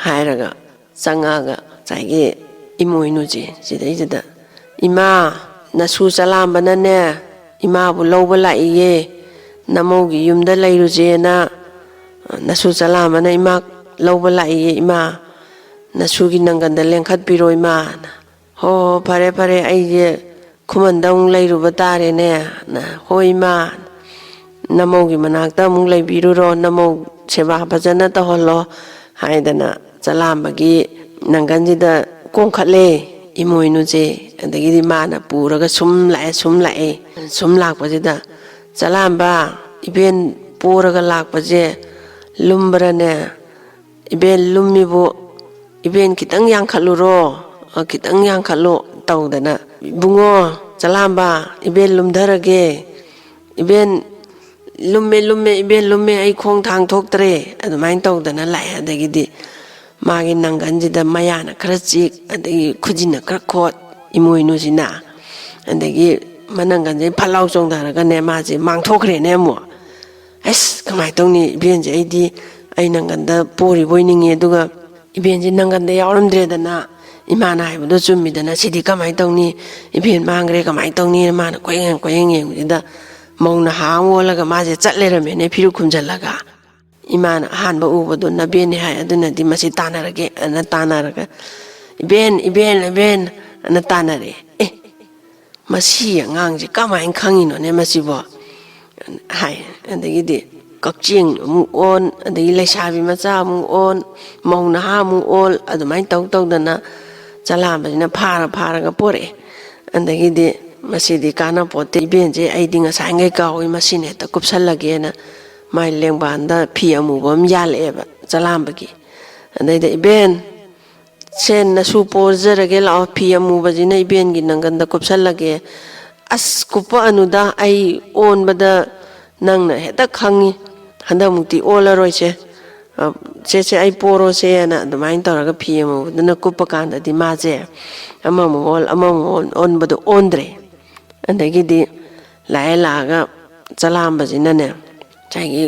ꯍꯥꯏꯔꯒ ꯆꯪꯉꯛꯑꯒ ꯉꯁꯥꯏꯒꯤ ꯏꯃꯣꯏꯅꯨꯁꯦ ꯁꯤꯗꯩꯁꯤꯗ, "ꯏꯃꯥ, ꯅꯁꯨ ꯆꯂꯥꯝꯕꯅꯅꯦ ꯏꯃꯥꯕꯨ ꯂꯧꯕ ꯂꯥꯛꯏꯌꯦ, ꯅꯃꯧꯒꯤ ꯌꯨꯝꯗ ꯂꯩꯔꯨꯁꯦꯅ ꯅꯁꯨ ꯆꯂꯥꯝꯕꯅ ꯏꯃꯥ ꯂꯧꯕ ꯂꯥꯛꯏꯌꯦ ꯏꯃꯥ, ꯅꯁꯨꯒꯤ ꯅꯪꯒꯟꯗ ꯂꯦꯡꯈꯠꯄꯤꯔꯣ ꯏꯃꯥꯅ"꯫ "ꯍꯣ ꯍꯣ, ꯐꯔꯦ ꯐꯔꯦ, ꯑꯩꯁꯦ ꯈꯨꯃꯟꯗ ꯑꯃꯨꯛ ꯂꯩꯔꯨꯕ ꯇꯥꯔꯦꯅꯦ"꯫ "ꯍꯣꯏ ꯏꯃꯥ, ꯅꯃꯧꯒꯤ ꯃꯅꯥꯛꯇ ꯑꯃꯨꯛ ꯂꯩꯕꯤꯔꯨꯔꯣ, ꯅꯃꯧ ꯁꯦꯕꯥ ꯐꯖꯅ ꯇꯧꯍꯜꯂꯣ" ꯍꯥꯏꯗꯅ ꯆꯂꯥꯝꯕꯒꯤ ꯅꯪꯒꯟꯁꯤꯗ ꯀꯣꯡꯈꯠꯂꯦ ꯏꯃꯣꯏꯅꯨꯁꯦ꯫ ꯑꯗꯒꯤꯗꯤ ꯃꯥꯅ ꯄꯨꯔꯒ ꯁꯨꯝ ꯂꯥꯛꯑꯦ, ꯁꯨꯝ ꯂꯥꯛꯑꯦ꯫ ꯁꯨꯝ ꯂꯥꯛꯄꯁꯤꯗ, "ꯆꯂꯥꯝꯕ, ꯏꯕꯦꯟ ꯄꯣꯔꯒ ꯂꯥꯛꯄꯁꯦ ꯂꯨꯝꯕ꯭ꯔꯅꯦ?" "ꯏꯕꯦꯟ ꯂꯨꯝꯃꯤꯕꯨ, ꯏꯕꯦꯟ ꯈꯤꯇꯪ ꯌꯥꯡꯈꯠꯂꯨꯔꯣ, ꯑ, ꯈꯤꯇꯪ ꯌꯥꯡꯈꯠꯂꯨ" ꯇꯧꯗꯅ, "ꯏꯕꯨꯡꯉꯣ, ꯆꯂꯥꯝꯕ, ꯏꯕꯦꯟ ꯂꯨꯝꯊꯔꯒꯦ, ꯏꯕꯦꯟ ꯂꯨꯝꯃꯦ, ꯂꯨꯝꯃꯦ, ꯏꯕꯦꯟ ꯂꯨꯝꯃꯦ, ꯑꯩ ꯈꯣꯡ ꯊꯥꯡ ꯊꯣꯛꯇ꯭ꯔꯦ" ꯑꯗꯨꯃꯥꯏꯅ ꯇꯧꯗꯅ ꯂꯥꯛꯑꯦ꯫ ꯑꯗꯒꯤꯗꯤ ꯃꯥꯒꯤ ꯅꯪꯒꯟꯁꯤꯗ ꯃꯌꯥꯅ ꯈꯔ ꯆꯤꯛ, ꯑꯗꯒꯤ ꯈꯨꯖꯤꯟꯅ ꯈꯔ ꯈꯣꯠ, ꯏꯃꯣꯏꯅꯨꯁꯤꯅ꯫ ꯑꯗꯒꯤ ꯃꯅꯪꯒꯟꯁꯦ ꯐꯠ ꯂꯥꯎ ꯆꯣꯡꯊꯔꯒꯅꯦ, ꯃꯥꯁꯦ ꯃꯥꯡꯊꯣꯛꯈ꯭ꯔꯦꯅꯦ ꯑꯃꯨꯛ꯫ "ꯑꯁ, ꯀꯃꯥꯏꯅ ꯇꯧꯅꯤ ꯏꯕꯦꯟꯁꯦ? ꯑꯩꯗꯤ ꯑꯩ ꯅꯪꯒꯟꯗ ꯄꯣꯔꯤꯕꯣꯏ ꯅꯤꯡꯉꯤ, ꯑꯗꯨꯒ ꯏꯕꯦꯟꯁꯦ ꯅꯪꯒꯟꯗ ꯌꯥꯎꯔꯝꯗ꯭ꯔꯦꯗꯅ, ꯏꯃꯥꯅ ꯍꯥꯏꯕꯗꯣ ꯆꯨꯝꯃꯤꯗꯅ, ꯁꯤꯗꯤ ꯀꯃꯥꯏꯅ ꯇꯧꯅꯤ? ꯏꯕꯦꯟ ꯃꯥꯡꯈ꯭ꯔꯦ, ꯀꯃꯥꯏꯅ ꯇꯧꯅꯤꯅ" ꯃꯥꯅ ꯀꯣꯏꯌꯦꯡ ꯀꯣꯏꯌꯦꯡ ꯌꯦꯡꯕꯁꯤꯗ, ꯃꯧ ꯅꯍꯥ ꯑꯃ ꯑꯣꯜꯂꯒ ꯃꯥꯁꯦ ꯆꯠ ꯂꯩꯔꯝꯃꯦꯅꯦ, ꯐꯤꯔꯨꯛ ꯈꯨꯝꯖꯤꯜꯂꯒ꯫ ꯏꯃꯥꯅ ꯑꯍꯥꯟꯕ ꯎꯕꯗꯣ ꯅꯕꯦꯟꯅꯦ ꯍꯥꯏ, "ꯑꯗꯨꯅꯗꯤ ꯃꯁꯤ ꯇꯥꯟꯅꯔꯒꯦ" ꯑꯅ ꯇꯥꯟꯅꯔꯒ, "ꯏꯕꯦꯟ, ꯏꯕꯦꯟ, ꯏꯕꯦꯟ" ꯑꯅ ꯇꯥꯟꯅꯔꯦ꯫ "ꯑꯦ, ꯃꯁꯤ ꯑꯉꯥꯡꯁꯦ ꯀꯃꯥꯏꯅ ꯈꯪꯉꯤꯅꯣꯅꯦ ꯃꯁꯤꯕꯣ?" ꯍꯥꯏ꯫ ꯑꯗꯒꯤꯗꯤ ꯀꯛꯆꯦꯡ ꯑꯃꯨꯛ ꯑꯣꯟ, ꯑꯗꯒꯤ ꯂꯩꯁꯥꯕꯤ ꯃꯆꯥ ꯑꯃꯨꯛ ꯑꯣꯟ, ꯃꯧ ꯅꯍꯥ ꯑꯃꯨꯛ ꯑꯣꯜ, ꯑꯗꯨꯃꯥꯏꯅ ꯇꯧ ꯇꯧꯗꯅ ꯆꯂꯥꯝꯕꯁꯤꯅ ꯐꯥꯔ ꯐꯥꯔꯒ ꯄꯣꯔꯛꯑꯦ꯫ ꯑꯗꯒꯤꯗꯤ, "ꯃꯁꯤꯗꯤ ꯀꯥꯟꯅꯄꯣꯠꯇꯦ ꯏꯕꯦꯟꯁꯦ, ꯑꯩꯗꯤ ꯉꯁꯥꯏꯈꯩ ꯀꯥꯎꯏ, ꯃꯁꯤꯅ ꯍꯦꯛꯇ ꯀꯨꯞꯁꯜꯂꯒꯦꯅ" ꯃꯥꯏ ꯂꯦꯡꯕꯥꯟꯗ ꯐꯤ ꯑꯃꯨꯕ ꯑꯃ ꯌꯥꯜꯂꯛꯑꯦꯕ ꯆꯂꯥꯝꯕꯒꯤ꯫ ꯑꯗꯩꯗ, "ꯏꯕꯦꯟ, "ꯁꯦ, ꯅꯁꯨ ꯄꯣꯖꯔꯒꯦ, ꯂꯥꯛꯑꯣ, ꯐꯤ ꯑꯃꯨꯕꯁꯤꯅ ꯏꯕꯦꯟꯒꯤ ꯅꯪꯒꯟꯗ ꯀꯨꯞꯁꯜꯂꯒꯦ"꯫ "ꯑꯁ, ꯀꯨꯞꯄꯛꯑꯅꯨꯗ, ꯑꯩ ꯑꯣꯟꯕꯗ ꯅꯪꯅ ꯍꯦꯛꯇ ꯈꯪꯉꯤ, ꯍꯟꯗꯛꯃꯨꯛꯇꯤ ꯑꯣꯜꯂꯔꯣꯏꯁꯦ꯫ ꯑ, ꯁꯦ, ꯁꯦ, ꯑꯩ ꯄꯣꯔꯣꯁꯦꯅ" ꯑꯗꯨꯃꯥꯏꯅ ꯇꯧꯔꯒ ꯐꯤ ꯑꯃꯨꯕꯗꯨꯅ ꯀꯨꯞꯄ ꯀꯥꯟꯗꯗꯤ ꯃꯥꯁꯦ ꯑꯃꯃꯨꯛ ꯑꯣꯟ, ꯑꯃꯃꯨꯛ ꯑꯣꯟ, ꯑꯣꯟꯕꯗꯣ ꯑꯣꯟꯗ꯭ꯔꯦ꯫ ꯑꯗꯒꯤꯗꯤ ꯂꯥꯛꯑꯦ, ꯂꯥꯛꯑꯒ ꯆꯂꯥꯝꯕꯁꯤꯅꯅꯦ, ꯉꯁꯥꯏꯒꯤ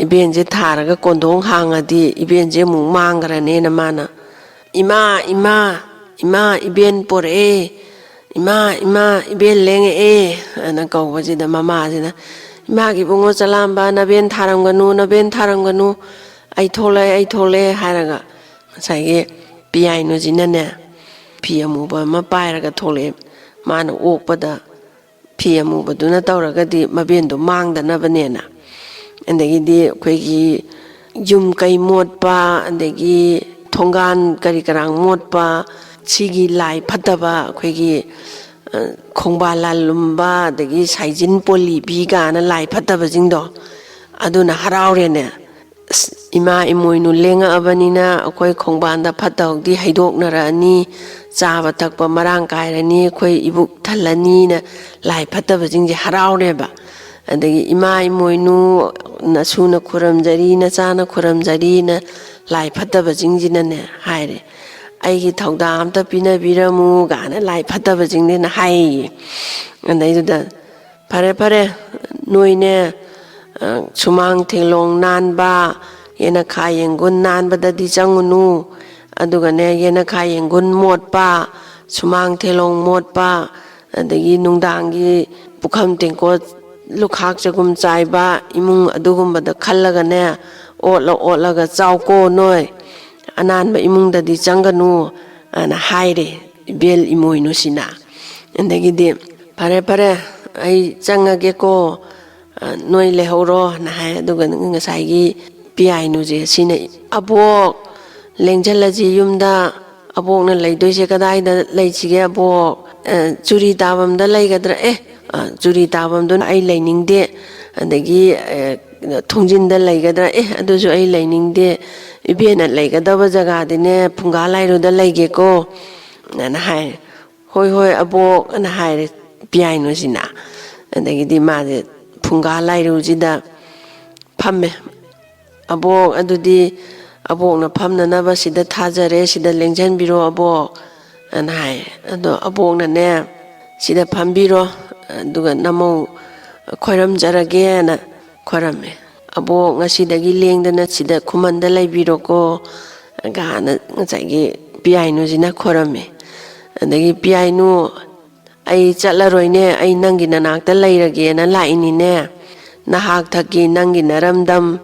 ꯏꯕꯦꯟꯁꯦ ꯊꯥꯔꯒ ꯀꯣꯟꯗꯣꯡ ꯍꯥꯡꯉꯗꯤ ꯏꯕꯦꯟꯁꯦ ꯑꯃꯨꯛ ꯃꯥꯡꯈ꯭ꯔꯅꯦꯅ ꯃꯥꯅ, "ꯏꯃꯥ, ꯏꯃꯥ, ꯏꯃꯥ, ꯏꯕꯦꯟ ꯄꯣꯔꯛꯑꯦ, ꯏꯃꯥ, ꯏꯃꯥ, ꯏꯕꯦꯟ ꯂꯦꯡꯉꯛꯑꯦ" ꯑꯅ ꯀꯧꯕꯁꯤꯗ ꯃꯃꯥꯁꯤꯅ, "ꯏꯃꯥꯒꯤ ꯏꯕꯨꯡꯉꯣ ꯆꯂꯥꯝꯕ, ꯅꯕꯦꯟ ꯊꯥꯔꯝꯒꯅꯨ, ꯅꯕꯦꯟ ꯊꯥꯔꯝꯒꯅꯨ, ꯑꯩ ꯊꯣꯛꯂꯛꯑꯦ, ꯑꯩ ꯊꯣꯛꯂꯛꯑꯦ" ꯍꯥꯏꯔꯒ ꯉꯁꯥꯏꯒꯤ ꯄꯤꯌꯥꯏꯅꯨꯁꯤꯅꯅꯦ, ꯐꯤ ꯑꯃꯨꯕ ꯑꯃ ꯄꯥꯏꯔꯒ ꯊꯣꯛꯂꯛꯑꯦ꯫ ꯃꯥꯅ ꯑꯣꯛꯄꯗ ꯐꯤ ꯑꯃꯨꯕꯗꯨꯅ ꯇꯧꯔꯒꯗꯤ ꯃꯕꯦꯟꯗꯣ ꯃꯥꯡꯗꯅꯕꯅꯦꯅ꯫ ꯑꯗꯒꯤꯗꯤ ꯑꯩꯈꯣꯏꯒꯤ ꯌꯨꯝ ꯀꯩ ꯃꯣꯠꯄ, ꯑꯗꯒꯤ ꯊꯣꯡꯒꯥꯟ ꯀꯔꯤ ꯀꯔꯥꯡ ꯃꯣꯠꯄ, ꯁꯤꯒꯤ ꯂꯥꯏ ꯐꯠꯇꯕ, ꯑꯩꯈꯣꯏꯒꯤ, ꯑ, ꯈꯣꯡꯕꯥꯜ ꯂꯥꯜꯂꯨꯝꯕ, ꯑꯗꯒꯤ ꯁꯥꯏꯖꯤꯟ ꯄꯣꯜꯂꯤꯕꯤ ꯀꯥꯏꯅ ꯂꯥꯏ ꯐꯠꯇꯕꯁꯤꯡꯗꯣ, ꯑꯗꯨꯅ ꯍꯔꯥꯎꯔꯦꯅꯦ꯫ "ꯑꯁ, ꯏꯃꯥ ꯏꯃꯣꯏꯅꯨ ꯂꯦꯡꯉꯛꯑꯕꯅꯤꯅ ꯑꯩꯈꯣꯏ ꯈꯣꯡꯕꯥꯟꯗ ꯐꯠꯇ ꯍꯥꯎꯗꯤ ꯍꯩꯗꯣꯛꯅꯔꯛꯑꯅꯤ, ꯆꯥꯕ ꯊꯛꯄ ꯃꯔꯥꯡ ꯀꯥꯏꯔꯅꯤ, ꯑꯩꯈꯣꯏ ꯏꯕꯨꯛ ꯊꯜꯂꯅꯤꯅ" ꯂꯥꯏ ꯐꯠꯇꯕꯁꯤꯡꯁꯦ ꯍꯔꯥꯎꯔꯦꯕ꯫ ꯑꯗꯒꯤ "ꯏꯃꯥ ꯏꯃꯣꯏꯅꯨ, ꯅꯁꯨꯅ ꯈꯨꯔꯝꯖꯔꯤ, ꯅꯆꯥꯅ ꯈꯨꯔꯝꯖꯔꯤꯅ" ꯂꯥꯏ ꯐꯠꯇꯕꯁꯤꯡꯁꯤꯅꯅꯦ ꯍꯥꯏꯔꯦ, "ꯑꯩꯒꯤ ꯊꯧꯗꯥ ꯑꯝꯇ ꯄꯤꯅꯕꯤꯔꯝꯃꯨ" ꯀꯥꯏꯅ ꯂꯥꯏ ꯐꯠꯇꯕꯁꯤꯡꯁꯤꯅ ꯍꯥꯏꯌꯦ꯫ ꯑꯗꯩꯗꯨꯗ, "ꯐꯔꯦ, ꯐꯔꯦ, ꯅꯣꯏꯅꯦ, ꯑ, ꯁꯨꯃꯥꯡ ꯊꯦꯂꯣꯡ ꯅꯥꯟꯕ, ꯌꯦꯅꯈꯥ ꯌꯦꯡꯒꯨꯟ ꯅꯥꯟꯕꯗꯗꯤ ꯆꯪꯉꯨꯅꯨ, ꯑꯗꯨꯒꯅꯦ, ꯌꯦꯅꯈꯥ ꯌꯦꯡꯒꯨꯟ ꯃꯣꯠꯄ, ꯁꯨꯃꯥꯡ ꯊꯦꯂꯣꯡ ꯃꯣꯠꯄ, ꯑꯗꯒꯤ ꯅꯨꯡꯗꯥꯡꯒꯤ ꯄꯨꯈꯝ ꯇꯦꯡꯀꯣꯠ ꯂꯨꯈꯥꯛ ꯆꯒꯨꯝ ꯆꯥꯏꯕ ꯏꯃꯨꯡ, ꯑꯗꯨꯒꯨꯝꯕꯗ ꯈꯜꯂꯒꯅꯦ, ꯑꯣꯠꯂ ꯑꯣꯠꯂꯒ ꯆꯥꯎꯀꯣ ꯅꯣꯏ, ꯑꯅꯥꯟꯕ ꯏꯃꯨꯡꯗꯗꯤ ꯆꯪꯒꯅꯨ" ꯑꯅ ꯍꯥꯏꯔꯦ ꯏꯕꯦꯜ ꯏꯃꯣꯏꯅꯨꯁꯤꯅ꯫ ꯑꯗꯒꯤꯗꯤ, "ꯐꯔꯦ, ꯐꯔꯦ, ꯑꯩ ꯆꯪꯉꯒꯦꯀꯣ, ꯑ, ꯅꯣꯏ ꯂꯩꯍꯧꯔꯣꯅ" ꯍꯥꯏ꯫ ꯑꯗꯨꯒ ꯉꯁꯥꯏꯒꯤ ꯄꯤꯌꯥꯏꯅꯨꯁꯦ ꯁꯤꯅ, "ꯑꯕꯣꯛ, ꯂꯦꯡꯁꯤꯜꯂꯁꯤ ꯌꯨꯝꯗ, ꯑꯕꯣꯛꯅ ꯂꯩꯗꯣꯏꯁꯦ ꯀꯗꯥꯏꯗ ꯂꯩꯁꯤꯒꯦ ꯑꯕꯣꯛ? ꯑ, ꯆꯨꯔꯤ ꯇꯥꯐꯝꯗ ꯂꯩꯒꯗ꯭ꯔꯥ? ꯑꯦ, ꯑ, ꯆꯨꯔꯤ ꯇꯥꯐꯝꯗꯨꯅ ꯑꯩ ꯂꯩꯅꯤꯡꯗꯦ, ꯑꯗꯒꯤ, ꯑ, ꯊꯣꯡꯖꯤꯟꯗ ꯂꯩꯒꯗ꯭ꯔꯥ? ꯑꯦ, ꯑꯗꯨꯁꯨ ꯑꯩ ꯂꯩꯅꯤꯡꯗꯦ, ꯏꯕꯦꯟꯅ ꯂꯩꯒꯗꯕ ꯖꯒꯥꯗꯤꯅꯦ ꯐꯨꯡꯒꯥ ꯂꯥꯏꯔꯨꯗ ꯂꯩꯒꯦꯀꯣ" ꯑꯅ ꯍꯥꯏ꯫ "ꯍꯣꯏ ꯍꯣꯏ ꯑꯕꯣꯛ" ꯑꯅ ꯍꯥꯏꯔꯦ ꯄꯤꯌꯥꯏꯅꯨꯁꯤꯅ꯫ ꯑꯗꯒꯤꯗꯤ ꯃꯥꯁꯦ ꯐꯨꯡꯒꯥ ꯂꯥꯏꯔꯨꯁꯤꯗ ꯐꯝꯃꯦ꯫ "ꯑꯕꯣꯛ, ꯑꯗꯨꯗꯤ ꯑꯕꯣꯛꯅ ꯐꯝꯅꯅꯕ ꯁꯤꯗ ꯊꯥꯖꯔꯦ, ꯁꯤꯗ ꯂꯦꯡꯁꯤꯟꯕꯤꯔꯣ ꯑꯕꯣꯛ" ꯑꯅ ꯍꯥꯏ꯫ ꯑꯗꯣ ꯑꯕꯣꯛꯅꯅꯦ, "ꯁꯤꯗ ꯐꯝꯕꯤꯔꯣ, ꯑꯗꯨꯒ ꯅꯃꯧ ꯈꯣꯏꯔꯝꯖꯔꯒꯦꯅ" ꯈꯣꯏꯔꯝꯃꯦ꯫ "ꯑꯕꯣꯛ, ꯉꯁꯤꯗꯒꯤ ꯂꯦꯡꯗꯅ ꯁꯤꯗ ꯈꯨꯃꯟꯗ ꯂꯩꯕꯤꯔꯣꯀꯣ" ꯒꯥꯅ ꯉꯁꯥꯏꯒꯤ ꯄꯤꯌꯥꯏꯅꯨꯁꯤꯅ ꯈꯣꯏꯔꯝꯃꯦ꯫ ꯑꯗꯒꯤ ꯄꯤꯌꯥꯏꯅꯨ, "ꯑꯩ ꯆꯠꯂꯔꯣꯏꯅꯦ, ꯑꯩ ꯅꯪꯒꯤ ꯅꯅꯥꯛꯇ ꯂꯩꯔꯒꯦꯅ ꯂꯥꯛꯏꯅꯤꯅꯦ꯫ ꯅꯍꯥꯛ ꯊꯛꯀꯤ ꯅꯪꯒꯤ ꯅꯔꯝꯗꯝ,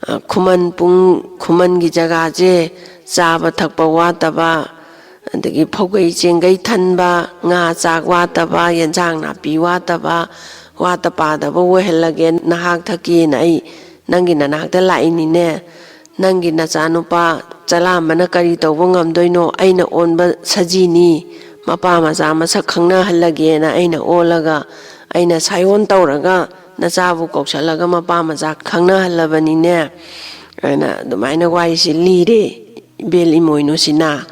ꯑ, ꯈꯨꯃꯟ ꯄꯨꯡ, ꯈꯨꯃꯟꯒꯤ ꯖꯒꯥꯁꯦ ꯆꯥꯕ ꯊꯛꯄ ꯋꯥꯠꯇꯕ, ꯑꯗꯒꯤ ꯐꯧꯒꯩ ꯆꯦꯡꯒꯩ ꯊꯟꯕ, ꯉꯥ ꯆꯥꯛ ꯋꯥꯠꯇꯕ, ꯌꯦꯟꯁꯥꯡ ꯅꯥꯄꯤ ꯋꯥꯠꯇꯕ, ꯋꯥꯠꯇ ꯄꯥꯗꯕ ꯑꯣꯏꯍꯜꯂꯒꯦ ꯅꯍꯥꯛ ꯊꯛꯀꯤꯅ ꯑꯩ ꯅꯪꯒꯤ ꯅꯅꯥꯛꯇ ꯂꯥꯛꯏꯅꯤꯅꯦ꯫ ꯅꯪꯒꯤ ꯅꯆꯥꯅꯨꯄꯥ ꯆꯂꯥꯝꯕꯅ ꯀꯔꯤ ꯇꯧꯕ ꯉꯝꯗꯣꯏꯅꯣ? ꯑꯩꯅ ꯑꯣꯟꯕ ꯁꯖꯤꯅꯤ, ꯃꯄꯥ ꯃꯆꯥ ꯃꯁꯛ ꯈꯪꯅꯍꯜꯂꯒꯦꯅ ꯑꯩꯅ ꯑꯣꯜꯂꯒ, ꯑꯩꯅ ꯁꯥꯏꯑꯣꯟ ꯇꯧꯔꯒ ꯅꯆꯥꯕꯨ ꯀꯧꯁꯜꯂꯒ ꯃꯄꯥ ꯃꯆꯥ ꯈꯪꯅꯍꯜꯂꯕꯅꯤꯅꯦ" ꯍꯥꯏꯅ ꯑꯗꯨꯃꯥꯏꯅ ꯋꯥꯔꯤꯁꯤ ꯂꯤꯔꯦ ꯏꯕꯦꯜ ꯏꯃꯣꯏꯅꯨꯁꯤꯅ꯫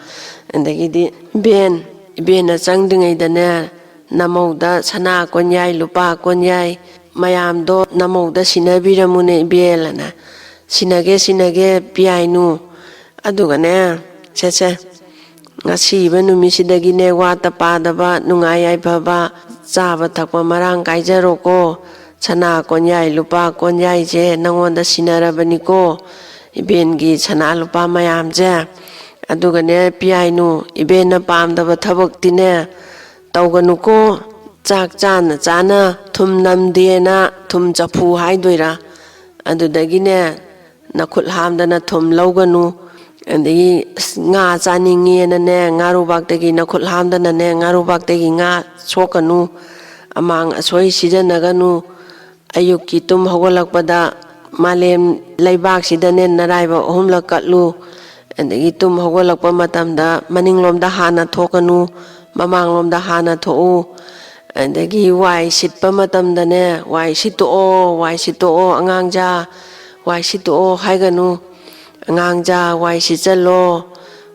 ꯑꯗꯒꯤꯗꯤ, "ꯏꯕꯦꯟ, ꯏꯕꯦꯟꯅ ꯆꯪꯗ꯭ꯔꯤꯉꯩꯗꯅꯦ, ꯅꯃꯧꯗ ꯁꯅꯥ ꯀꯣꯟꯌꯥꯏ, ꯂꯨꯄꯥ ꯀꯣꯟꯌꯥꯏ ꯃꯌꯥꯝꯗꯣ ꯅꯃꯧꯗ ꯁꯤꯟꯅꯕꯤꯔꯝꯃꯨꯅꯦ ꯏꯕꯦꯜ" ꯑꯅ꯫ "ꯁꯤꯟꯅꯒꯦ, ꯁꯤꯟꯅꯒꯦ ꯄꯤꯌꯥꯏꯅꯨ꯫ ꯑꯗꯨꯒꯅꯦ, ꯁꯦ, ꯁꯦ, ꯉꯁꯤꯕ ꯅꯨꯃꯤꯠꯁꯤꯗꯒꯤꯅꯦ ꯋꯥꯠꯇ ꯄꯥꯗꯕ, ꯅꯨꯡꯉꯥꯏ ꯌꯥꯏꯐꯕ, ꯆꯥꯕ ꯊꯛꯄ ꯃꯔꯥꯡ ꯀꯥꯏꯖꯔꯣꯀꯣ꯫ ꯁꯅꯥ ꯀꯣꯟꯌꯥꯏ, ꯂꯨꯄꯥ ꯀꯣꯟꯌꯥꯏꯁꯦ ꯅꯪꯉꯣꯟꯗ ꯁꯤꯟꯅꯔꯕꯅꯤꯀꯣ, ꯏꯕꯦꯟꯒꯤ ꯁꯅꯥ ꯂꯨꯄꯥ ꯃꯌꯥꯝꯁꯦ꯫ ꯑꯗꯨꯒꯅꯦ ꯄꯤꯌꯥꯏꯅꯨ, ꯏꯕꯦꯟꯅ ꯄꯥꯝꯗꯕ ꯊꯕꯛꯇꯤꯅꯦ ꯇꯧꯒꯅꯨꯀꯣ꯫ ꯆꯥꯛ ꯆꯥꯅ ꯆꯥꯅ ꯊꯨꯝ ꯅꯝꯗꯦꯅ ꯊꯨꯝ ꯆꯐꯨ ꯍꯥꯏꯗꯣꯏꯔꯥ? ꯑꯗꯨꯗꯒꯤꯅꯦ ꯅꯈꯨꯠ ꯍꯥꯝꯗꯅ ꯊꯨꯝ ꯂꯧꯒꯅꯨ꯫ ꯑꯗꯒꯤ, ꯑꯁ, ꯉꯥ ꯆꯥꯅꯤꯡꯉꯦꯅꯅꯦ, ꯉꯥꯔꯨꯕꯥꯛꯇꯒꯤ ꯅꯈꯨꯠ ꯍꯥꯝꯗꯅꯅꯦ, ꯉꯥꯔꯨꯕꯥꯛꯇꯒꯤ ꯉꯥ ꯁꯣꯛꯀꯅꯨ꯫ ꯑꯃꯥꯡ ꯑꯁꯣꯏ ꯁꯤꯖꯤꯟꯅꯒꯅꯨ꯫ ꯑꯌꯨꯛꯀꯤ ꯇꯨꯝ ꯍꯧꯒꯠꯂꯛꯄꯗ ꯃꯥꯂꯦꯝ ꯂꯩꯕꯥꯛꯁꯤꯗꯅꯦ ꯅꯔꯥꯏꯕꯛ ꯑꯍꯨꯝꯂꯛ ꯀꯠꯂꯨ꯫ ꯑꯗꯒꯤ ꯇꯨꯝ ꯍꯧꯒꯠꯂꯛꯄ ꯃꯇꯝꯗ ꯃꯅꯤꯡꯂꯣꯝꯗ ꯍꯥꯟꯅ ꯊꯣꯛꯀꯅꯨ, ꯃꯃꯥꯡꯂꯣꯝꯗ ꯍꯥꯟꯅ ꯊꯣꯛꯎ꯫ ꯑꯗꯒꯤ ꯋꯥꯏ ꯁꯤꯠꯄ ꯃꯇꯝꯗꯅꯦ, "ꯋꯥꯏ ꯁꯤꯠꯇꯣꯛꯑꯣ, ꯋꯥꯏ ꯁꯤꯠꯇꯣꯛꯑꯣ, ꯑꯉꯥꯡꯖꯥ, ꯋꯥꯏ ꯁꯤꯠꯇꯣꯛꯑꯣ" ꯍꯥꯏꯒꯅꯨ꯫ "ꯑꯉꯥꯡꯖꯥ, ꯋꯥꯏ ꯁꯤꯠꯆꯜꯂꯣ,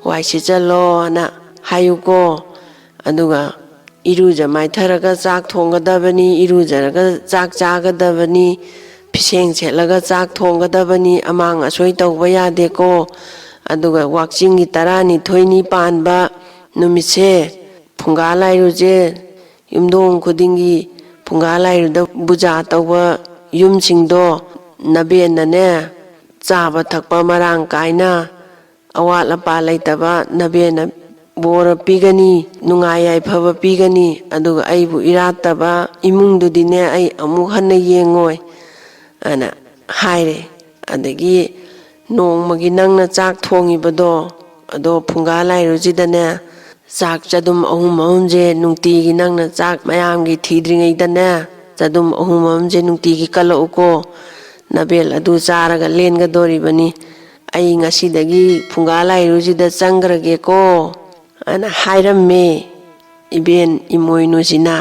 ꯋꯥꯏ ꯁꯤꯠꯆꯜꯂꯣꯅ" ꯍꯥꯏꯌꯨꯀꯣ꯫ ꯑꯗꯨꯒ ꯏꯔꯨꯖ ꯃꯥꯏꯊꯔꯒ ꯆꯥꯛ ꯊꯣꯡꯒꯗꯕꯅꯤ, ꯏꯔꯨꯖꯔꯒ ꯆꯥꯛ ꯆꯥꯒꯗꯕꯅꯤ, ꯐꯤꯁꯦꯡ ꯁꯦꯠꯂꯒ ꯆꯥꯛ ꯊꯣꯡꯒꯗꯕꯅꯤ, ꯑꯃꯥꯡ ꯑꯁꯣꯏ ꯇꯧꯕ ꯌꯥꯗꯦꯀꯣ꯫ ꯑꯗꯨꯒ ꯋꯥꯛꯆꯤꯡꯒꯤ ꯇꯔꯥꯅꯤꯊꯣꯏꯅꯤ ꯄꯥꯟꯕ ꯅꯨꯃꯤꯠꯁꯦ, ꯐꯨꯡꯒꯥ ꯂꯥꯏꯔꯨꯁꯦ ꯌꯨꯝꯊꯣꯡ ꯈꯨꯗꯤꯡꯒꯤ ꯐꯨꯡꯒꯥ ꯂꯥꯏꯔꯨꯗ ꯕꯨꯖꯥ ꯇꯧꯕ ꯌꯨꯝꯁꯤꯡꯗꯣ, ꯅꯕꯦꯟꯅꯅꯦ, ꯆꯥꯕ ꯊꯛꯄ ꯃꯔꯥꯡ ꯀꯥꯏꯅ, ꯑꯋꯥꯠ ꯑꯄꯥ ꯂꯩꯇꯕ ꯅꯕꯦꯟꯅ ꯕꯣꯔ ꯄꯤꯒꯅꯤ, ꯅꯨꯡꯉꯥꯏ ꯌꯥꯏꯐꯕ ꯄꯤꯒꯅꯤ, ꯑꯗꯨꯒ ꯑꯩꯕꯨ ꯏꯔꯥꯠꯇꯕ ꯏꯃꯨꯡꯗꯨꯗꯤꯅꯦ, ꯑꯩ ꯑꯃꯨꯛ ꯍꯟꯅ ꯌꯦꯡꯉꯣꯏ, ꯑꯅ ꯍꯥꯏꯔꯦ꯫ ꯑꯗꯒꯤ ꯅꯣꯡꯃꯒꯤ ꯅꯪꯅ ꯆꯥꯛ ꯊꯣꯡꯉꯤꯕꯗꯣ, ꯑꯗꯣ ꯐꯨꯡꯒꯥ ꯂꯥꯏꯔꯨꯁꯤꯗꯅꯦ, ꯆꯥꯛ ꯆꯗꯨꯝ ꯑꯍꯨꯝ ꯑꯍꯨꯝꯁꯦ ꯅꯨꯡꯇꯤꯒꯤ ꯅꯪꯅ ꯆꯥꯛ ꯃꯌꯥꯝꯒꯤ ꯊꯤꯗ꯭ꯔꯤꯉꯩꯗꯅꯦ, ꯆꯗꯨꯝ ꯑꯍꯨꯝ ꯑꯍꯨꯝꯁꯦ ꯅꯨꯡꯇꯤꯒꯤ ꯀꯜꯂꯛꯎꯀꯣ꯫ ꯅꯕꯦꯜ ꯑꯗꯨ ꯆꯥꯔꯒ ꯂꯦꯟꯒꯗꯣꯔꯤꯕꯅꯤ꯫ ꯑꯩ ꯉꯁꯤꯗꯒꯤ ꯐꯨꯡꯒꯥ ꯂꯥꯏꯔꯨꯁꯤꯗ ꯆꯪꯈ꯭ꯔꯒꯦꯀꯣ, ꯑꯅ ꯍꯥꯏꯔꯝꯃꯦ ꯏꯕꯦꯟ ꯏꯃꯣꯏꯅꯨꯁꯤꯅ꯫